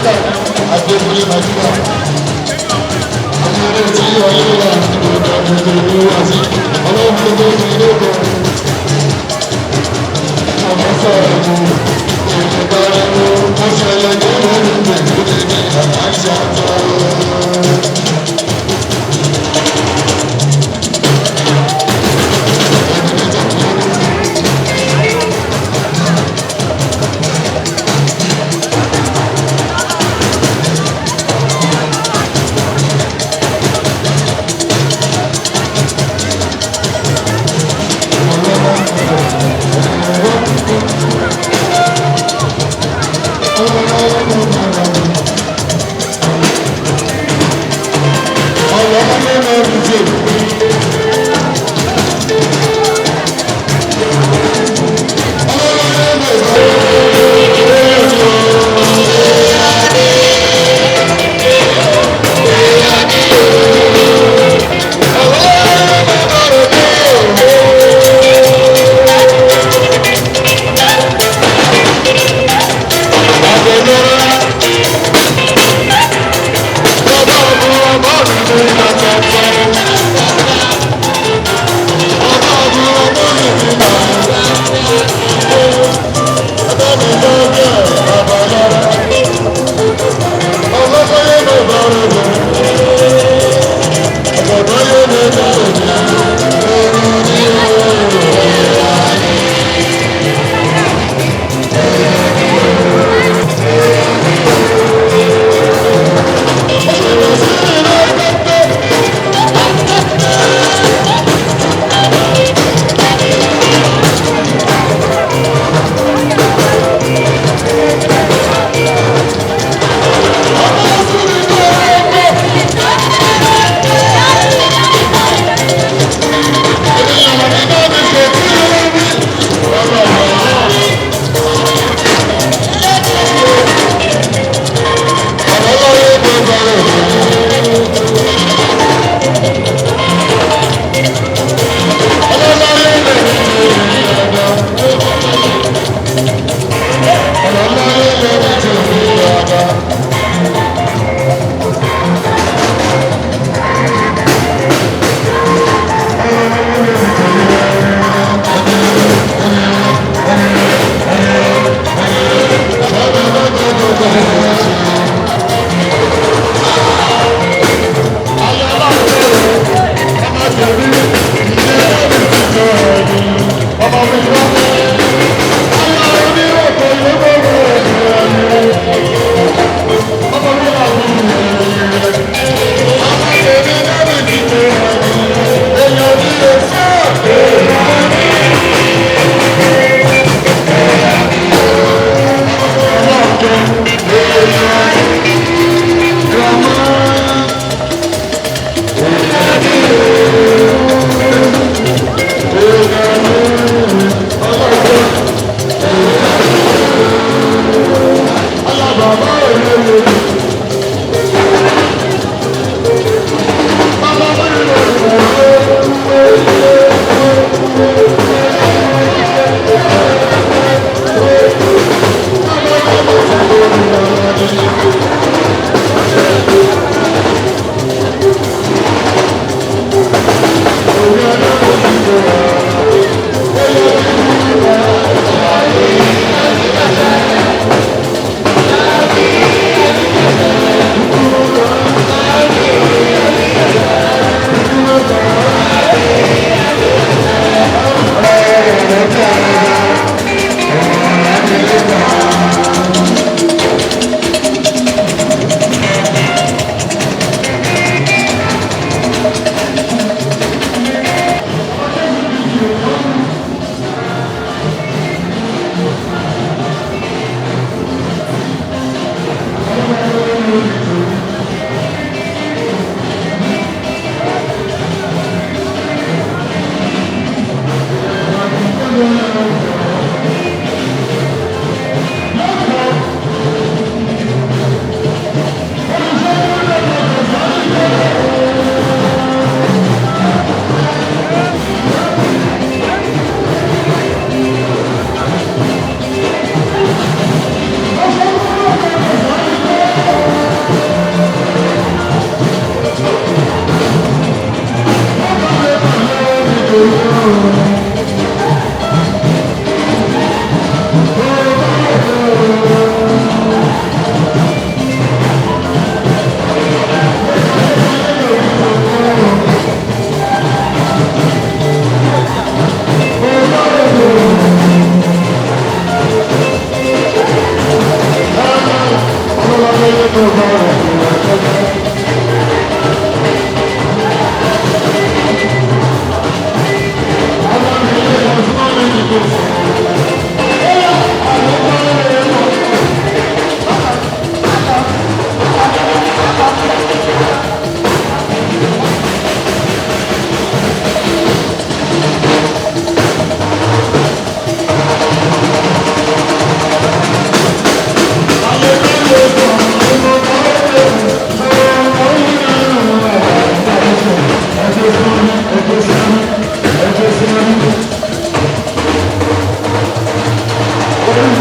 B: Amẹ́ríkà Adékúnlé Màdúrà. Àwọn tí ọlọ́wà ìdòdò àti ọlọ́run tó ti lóko. Ọmọ sọ̀rọ̀ ju ìjọba rẹ̀ ló ó ṣẹlẹ̀ ní olùgbé tó ti ní àṣà tó.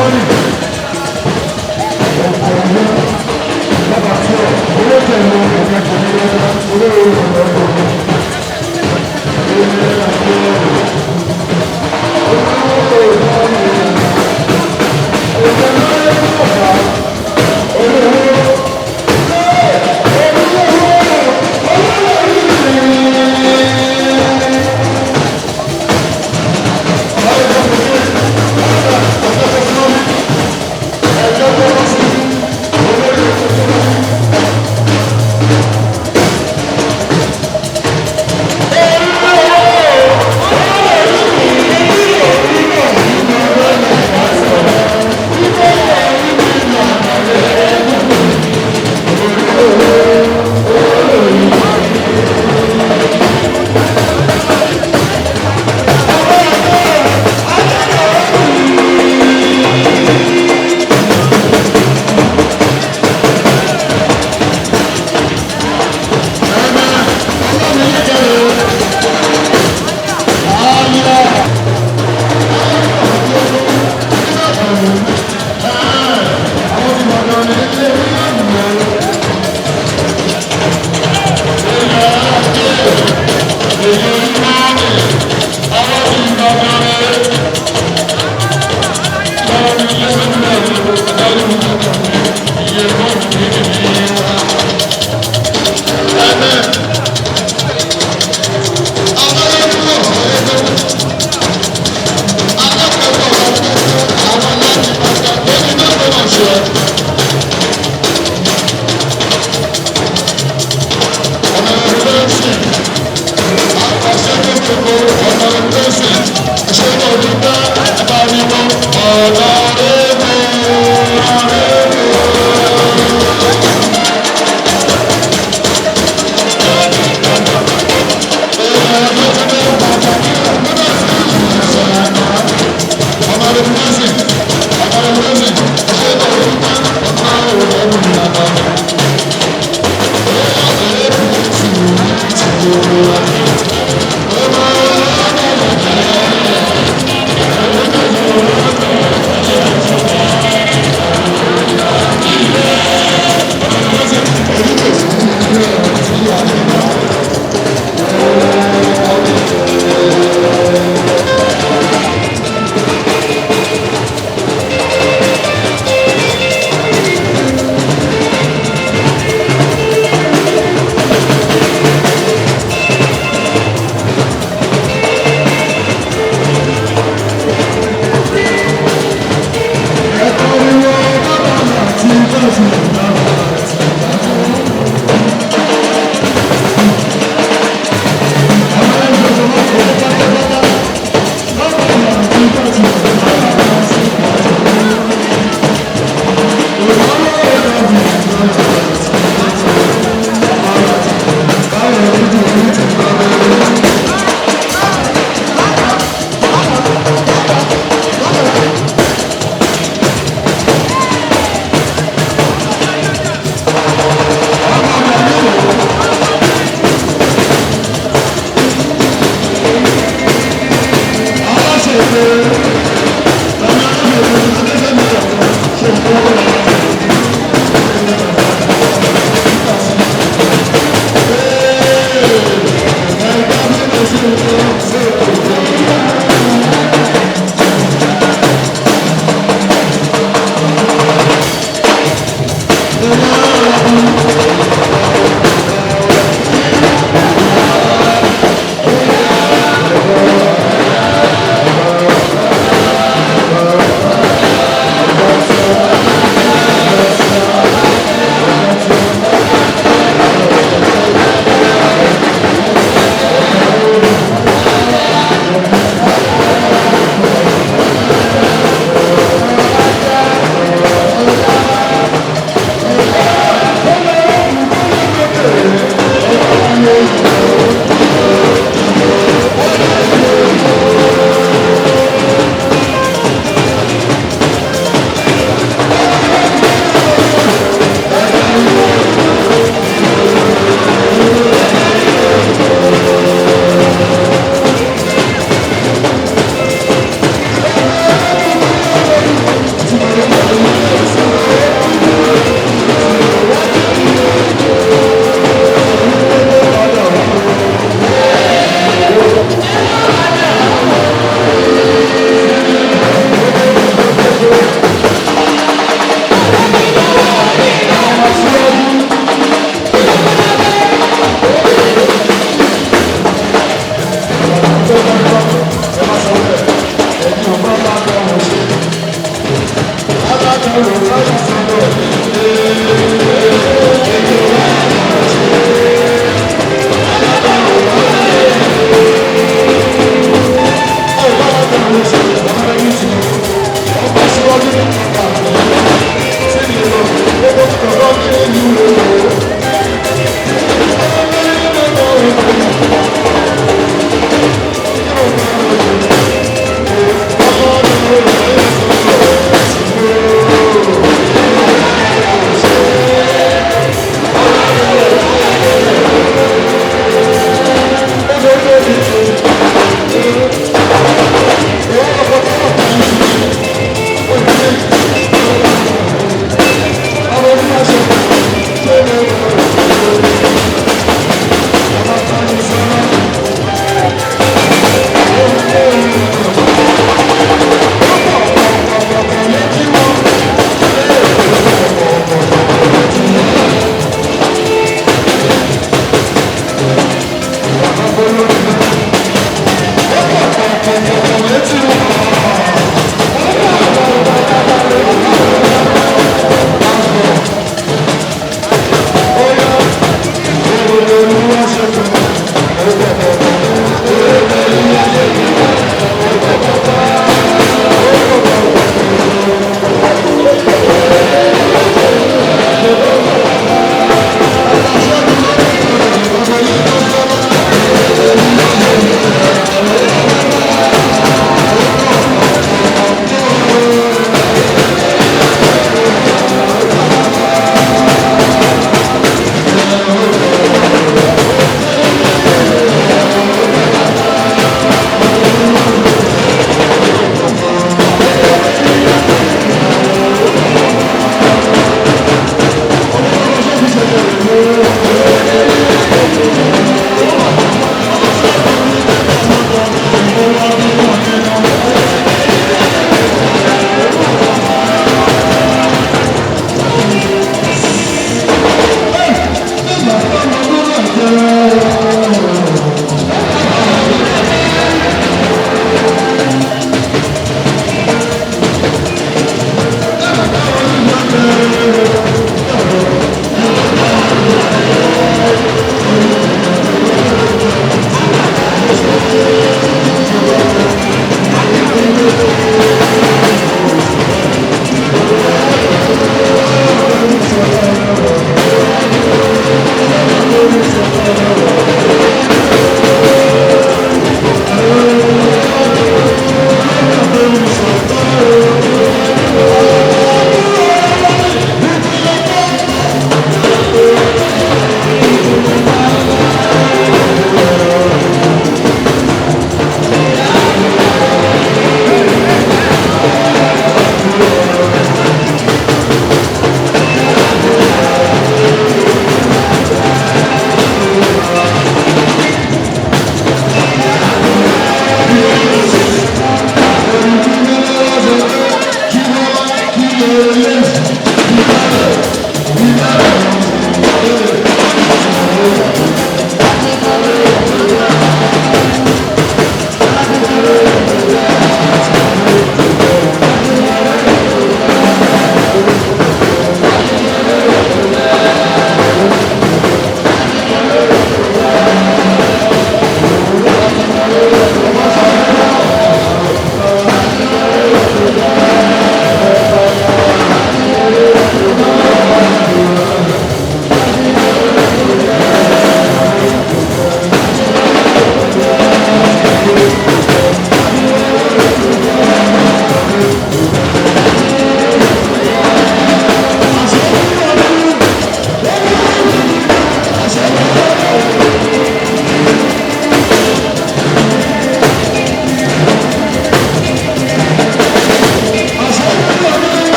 B: Thank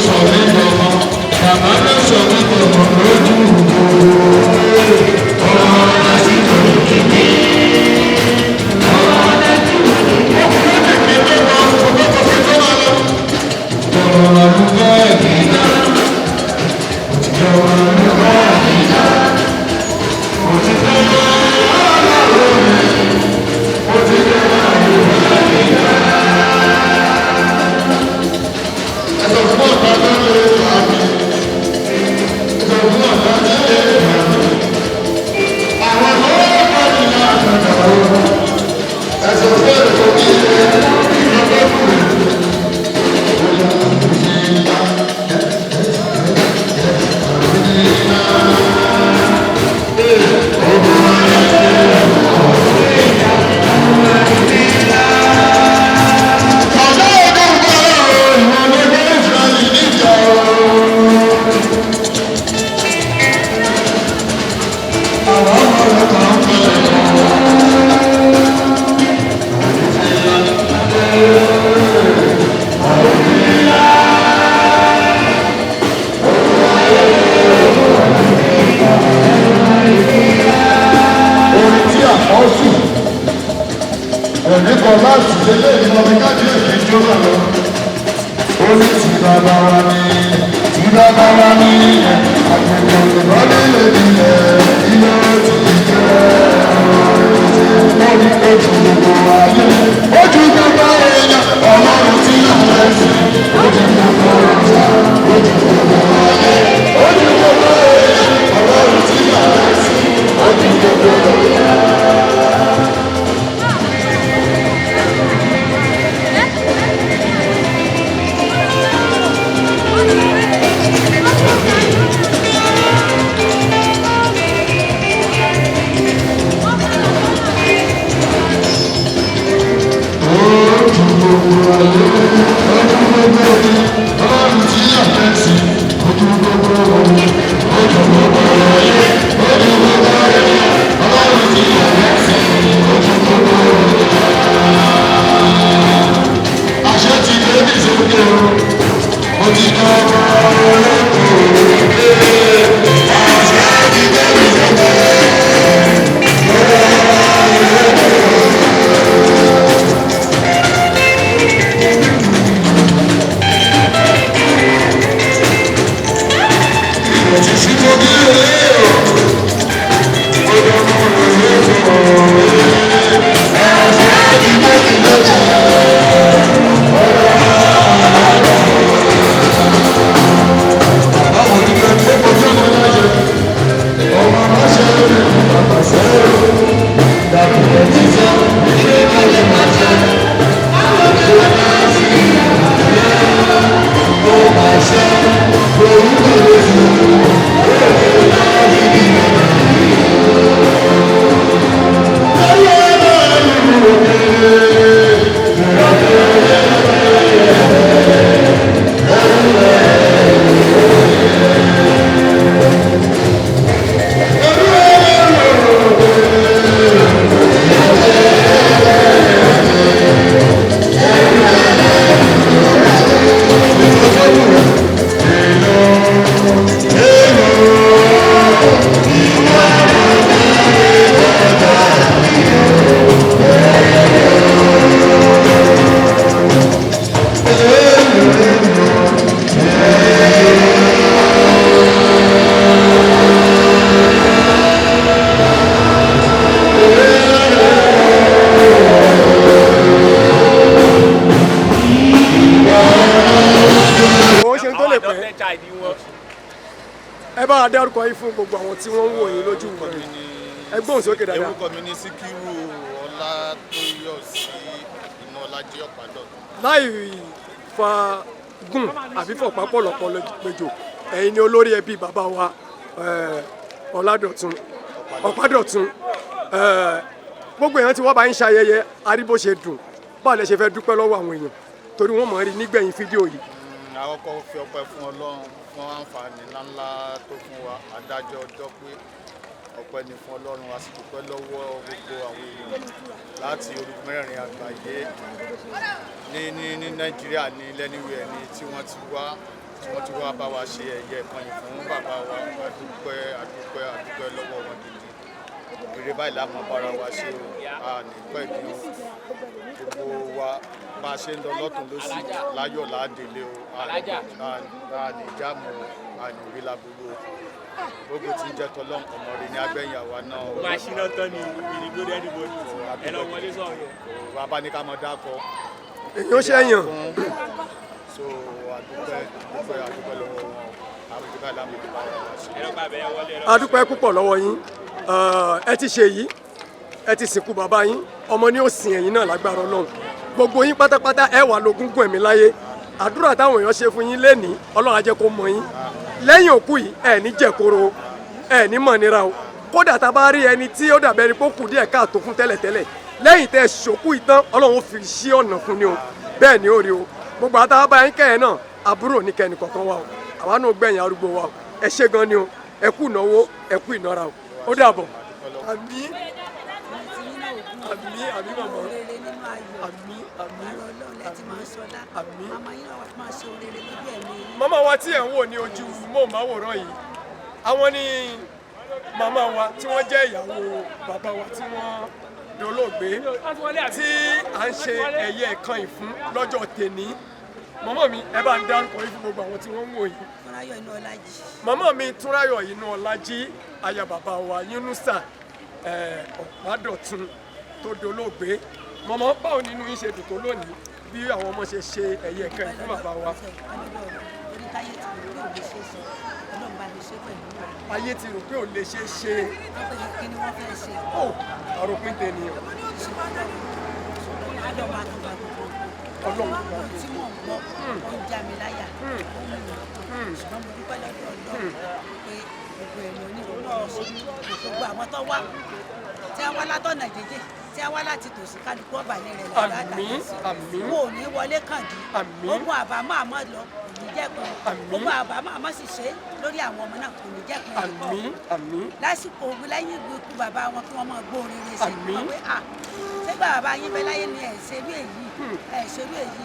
B: Sọ mí dọmọ, bàbá ló sọ mí dọmọ lójú ọmọ láti lórí kìíní. Ọmọ àlùkò ẹ̀mí náà. Ọmọ àlùkò ẹ̀mí náà. Òtítọ́ ọlọ́run mi. Òtítọ́ àlùkò ẹ̀mí náà. Ẹ̀sọ̀ fún ọ̀tá tó lè wà mí. Ẹ̀sọ̀ fún ọ̀tá tó lè wà mí. Àwọn tó ń bọ̀ ní àgbàdo. Ẹ̀sọ̀ fún èrò bí ìjọba fún mi. Ọ̀dọ́ ọdún kan ìwọ̀n ló dé Ísírẹ́lì níjà o. Àwọn ọmọ rẹ̀ kàn ń fẹ́. Orin tí àkọ́sù ẹ̀mí kan láti lélẹ̀ ìmọ̀ mi kábíyèsí jó náà lọ. Ó ní tí bàbá wa ní, tí bàbá wa ní, àgbègbè ìrọ̀lẹ́ nílẹ̀ ilé ti jẹ́. Ó ní ojú gbogbo ayé, ojú gbogbo èèyàn, ọlọ́run tí yóò fẹ́ sí. Ojú gbogbo ọjà, ojú gbogbo ayé, ojú gbogbo èèyàn, ọlọ́run tí yóò fẹ́ sí. Ojú gbogbo ọjà. Ojú gbogbo ayé, ojú gbogbo omi, ọlọ́run tí yóò fẹ́ sí. Ojú gbogbo omi, ojú gbogbo ayé, ojú gbogbo ènìyàn, ọlọ́run tí yóò fẹ́ sí. Ojú gbogbo omi. Àṣẹ ti dé ní sókè o, mo ti dán ọmọ olóko òkè. Àṣẹ ti dé ní sókè.
C: Òun ṣe tó lè pẹ́. Ẹ bá wa dárúkọ yín fún gbogbo àwọn tí wọ́n ń wò yín lójú wọn. Ẹ gbóhùn sókè dáadáa.
D: Orúkọ mi ní Síkírù Ọlátóyọ̀sí Ináolájí Ọ̀pádọ̀tun.
C: Láì fa gùn àbí fọ̀pá pọ̀lọpọ̀lọ péjọ, ẹ̀yin ni olórí ẹbí bàbá wa Ọládọ̀tun Ọ̀pádọ̀tun. Gbogbo èèyàn tí wọ́n bá ń ṣayẹyẹ arí bó ṣe dùn. Báwo lẹ ṣe fẹ́ dúpẹ́ lọ́wọ́ àwọn èèyàn, torí wọ́n mọ̀ rí nígbẹ̀yìn fídíò yìí?
D: Àkọ́kọ́ fi ọpẹ́ fún Ọlọ́run fún àǹfààní ńláńlá tó fún wa, adájọ́ ọjọ́ pé ọpẹ́ ni fún Ọlọ́run. A sì dúpẹ́ lọ́wọ́ gbogbo àwọn èèyàn láti orígun mẹ́rin àgbáyé, ní Nàìjíríà, ní lẹ́niwẹ̀ẹ́ ní tí wọ́n ti wá. Tí wọ́n ti wá bá wa ṣe ẹ̀yẹ ìkànnì fún bàbá wa, adúpẹ́, adúpẹ́, adúpẹ́ lọ́wọ́ wọn gidi. Eré báyìí la máa bára wa ṣe o, a ní pẹ́ bí o. Gbogbo wa bá a ṣe ń lọ lọ́tún lọ́sì láyọ̀ láàdélé o, a ní jáàmù o, a ní rí láburú o. Gbogbo tí ń jẹ́ tọ́lọ́n ọmọ rẹ̀ ní agbẹ́yìn àwa náà o.
E: Máa ṣíná tán ni ìdìbò anybody ẹ lọ wọlé sọ̀rọ̀ yẹn.
D: Bàbá ní ká mọ dákọ.
C: Èyí ó ṣe èèyàn.
D: So adúpẹ́, adúpẹ́, adúpẹ́ lọ́wọ́ wọn, àwọn ìdíbà láàmú ìdíbà wa ṣe.
E: Ẹ lọ gba abẹ́yẹ wọlé ẹ lọ.
C: A dúpẹ́ púpọ̀ lọ́wọ́ yín. Ẹ ti ṣe yìí, ẹ ti sìnkú bàbá yín, ọmọ ni ó sin ẹ̀yin náà lágbára Ọlọ́run. Gbogbo yín pátápátá ẹ wà lógúngún ẹ̀mí láyé. Àdúrà táwọn èèyàn ṣe fún yín lénìí, Ọlọ́run á jẹ́ kó mọ yín lẹ́yìn òkú yìí. Ẹ ní jẹ̀koro, ẹ ní mọ̀nira o. Kódà tá a bá rí ẹni tí ó dàbẹ̀ ẹni pé ó kù díẹ̀ káàtó fún tẹ́lẹ̀tẹ́lẹ̀, lẹ́yìn tẹ́ ṣòkú ìtàn, Ọlọ́run ó fi ṣí ọ̀nà fún ni o. Bẹ́ẹ̀ ni ó rí o. Gbogbo àtàwọn bá yín kẹ́yìn náà, àbúrò ní kẹ́ni kọ̀ọ̀kan wa o, àwa náà gbẹ̀yìn arúgbó wa o. Ẹ ṣé gan ni o, ẹ kú ìnáwó, ẹ kú ìnára o, ó dàbọ̀. Àmín, àmín, àmín màmá.
F: Rere nínú ayọ̀.
C: Àmín, àmín.
F: Àrò Ọlọ́run lẹ́tí máa ń sọlá.
C: Àmín.
F: Màmá yín náà wà máa ṣe rere lójú ẹ̀mí yín.
C: Màmá wa tí ẹ̀ ń wò ní ojú móhùnmáwòrán yìí, àwọn ni màmá wa tí wọ́n jẹ́ ìyàwó bàbá wa tí wọ́n dolóògbé, tí à ń ṣe ẹ̀yẹ ìkànnì fún lọ́jọ́ tèní. Màmá mi, ẹ bá ń dárúkọ yín fún gbogbo àwọn tí wọ́n ń wò yìí.
F: Fúnráyọ̀ inú Ọlájì.
C: Màmá mi Túnráyọ̀ Inú Ọlájí, aya bàbá wa Yúnúsà Ọ̀pádọ̀tun tó dolóògbé. Màmá, báwo nínú yín ṣe dùn tó lónìí bí àwọn ọmọ ṣe ṣe ẹ̀yẹ ìkànnì fún bàbá wa?
F: Orí táyé ti rò pé òun ṣe é ṣe, Ọlọ́run bá mi ṣe pẹ̀lú rẹ̀.
C: Ayé ti rò pé ò lè ṣeé ṣe.
F: Wọ́n pè é, kí ni wọ́n fẹ́ ṣe?
C: Ó àròpin tènìyàn.
F: Ọlọ́run bá tó bá gbogbo
C: Ọlọ́run bá
F: ohun tí mò ń gbọ́, ó ń já mi láyà, ó ń mú mi, ṣùgbọ́n mo dúpẹ́ lọ́dọ̀ Ọlọ́run pé gbogbo ẹ̀mí onírúurú gbogbo àwọn tó wá, tí a wá látọ̀nà jẹjẹ, tí a wá láti tòsí, kálukú ọ̀bàlẹ̀ rẹ̀ lọ́dọ̀.
C: Àmín, àmín.
F: Wọn ò ní wọlé kàn dí.
C: Àmín.
F: Ogun àbámọ̀ àmọ́ lọ kò ní jẹ́ pé
C: Àmín.
F: ogun àbámọ̀ àmọ́ sì ṣe lórí àwọn ọmọ náà kò ní jẹ́ pé
C: Àmín, àmín.
F: lásìkò lẹ́yìn ikú bàbá wọn, kí wọ́n máa gbọ́ rere sí i.
C: Àmín.
F: Wọ́n pé à ṣé bàbá yín bẹ láyé ni ẹ̀ ṣerú èyí, ẹ̀ ṣerú èyí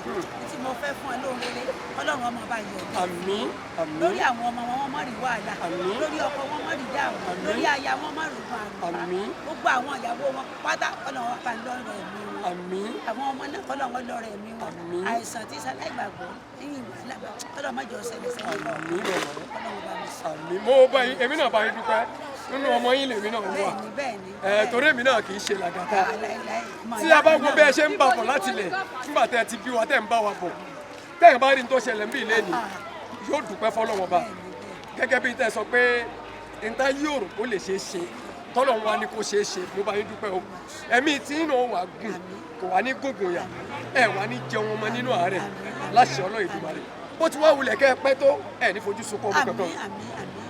F: tí mo fẹ́ fún ọ lóhun rere. Ọlọ́run ọmọ bá yọ̀ ọ́
C: Àmín, àmín.
F: lórí àwọn ọmọ wọn, wọ́n má rí wàhálà.
C: Àmín.
F: Lórí ọkọ wọn, má rí dààmú.
C: Àmín.
F: Lórí aya wọn, má rògbòn àrùn.
C: Àmín.
F: Gbogbo àwọn ìyàwó wọn pátá, Ọlọ́run bá lọ́rọ̀ ẹ̀mí wọn.
C: Àmín.
F: Àwọn ọmọ náà, Ọlọ́run lọ́rọ̀ ẹ̀mí wọn.
C: Àmín.
F: Àìsàn tí sáláì gbàgbọ́ lẹ́yìn wàhálà, Ọlọ́run má jọ ṣẹlẹ̀ sẹ́yìn lọ.
C: Àmín màmá.
F: Ọlọ́run bá mi sọ.
C: Àmín. Mo bá yín, èmi náà bá yín dúpẹ́. Nínú ọmọ yín lèmi náà wà.
F: Bẹ́ẹ̀ni, bẹ́ẹ̀ni.
C: Ẹ torí èmi náà kì í ṣe làgàtà.
F: Láíláí.
C: Tí a bá wo bí ẹ ṣe ń bà bọ̀ láti ilẹ̀, nígbà tẹ́ ẹ ti bí wa, tẹ́ ẹ ń bá wa bọ̀, tẹ́ ẹ bá rí n tó ṣẹlẹ̀ ń bí ilé ni, yóò dúpẹ́ fọlọ́wọ́n ba. Gẹ́gẹ́ bí tẹ́ ẹ sọ pé níta yóò rò kó lè ṣeé ṣe, tọ́lọ̀ wa ni kò ṣeé ṣe, mo bá yín dúpẹ́ o. Ẹ̀mí tí ń wà gùn kò wá ní gùngùn yà, ẹ wà ní jẹun ọmọ nínú àárẹ̀ láṣẹ Ọlọ́run Èdùmàrè. Bó ti wá wulẹ̀ kẹ́ ẹ pẹ́ tó, ẹ ní fojú sunkún ọmọ kankan.
F: Àmín, àmín, àmín,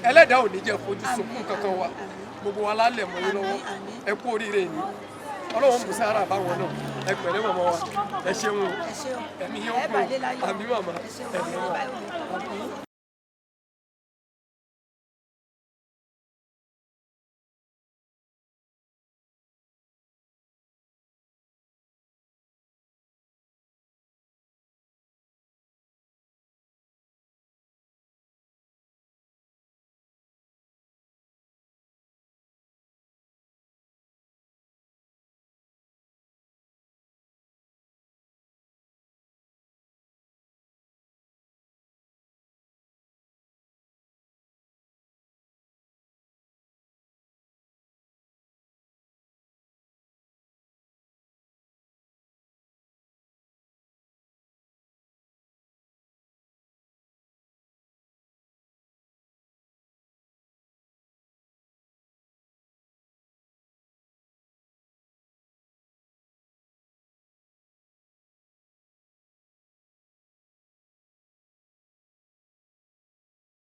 F: àmín.
C: Ẹlẹ́dàá ò ní jẹ́ fojú sunkún kankan wa.
F: Àmín.
C: Gbogbo wa lálẹ̀ mọ́ yín lọ́wọ́.
F: Àmín.
C: Ẹ kú oríire ni, Ọlọ́run musa ara báwọn náà. Ẹ pẹ̀lẹ́ mọ̀mọ́ wa, ẹ ṣeun o.
F: Ẹ ṣé o.
C: Ẹ̀mí yóò
F: Ẹ
C: gùn.
F: bàlẹ́ láyọ̀.
C: Àmín màmá.
F: Ẹ ṣé o.
C: Ẹ̀mí
F: Ọmọ
C: màmá.
F: báyìí ò ní tọ́.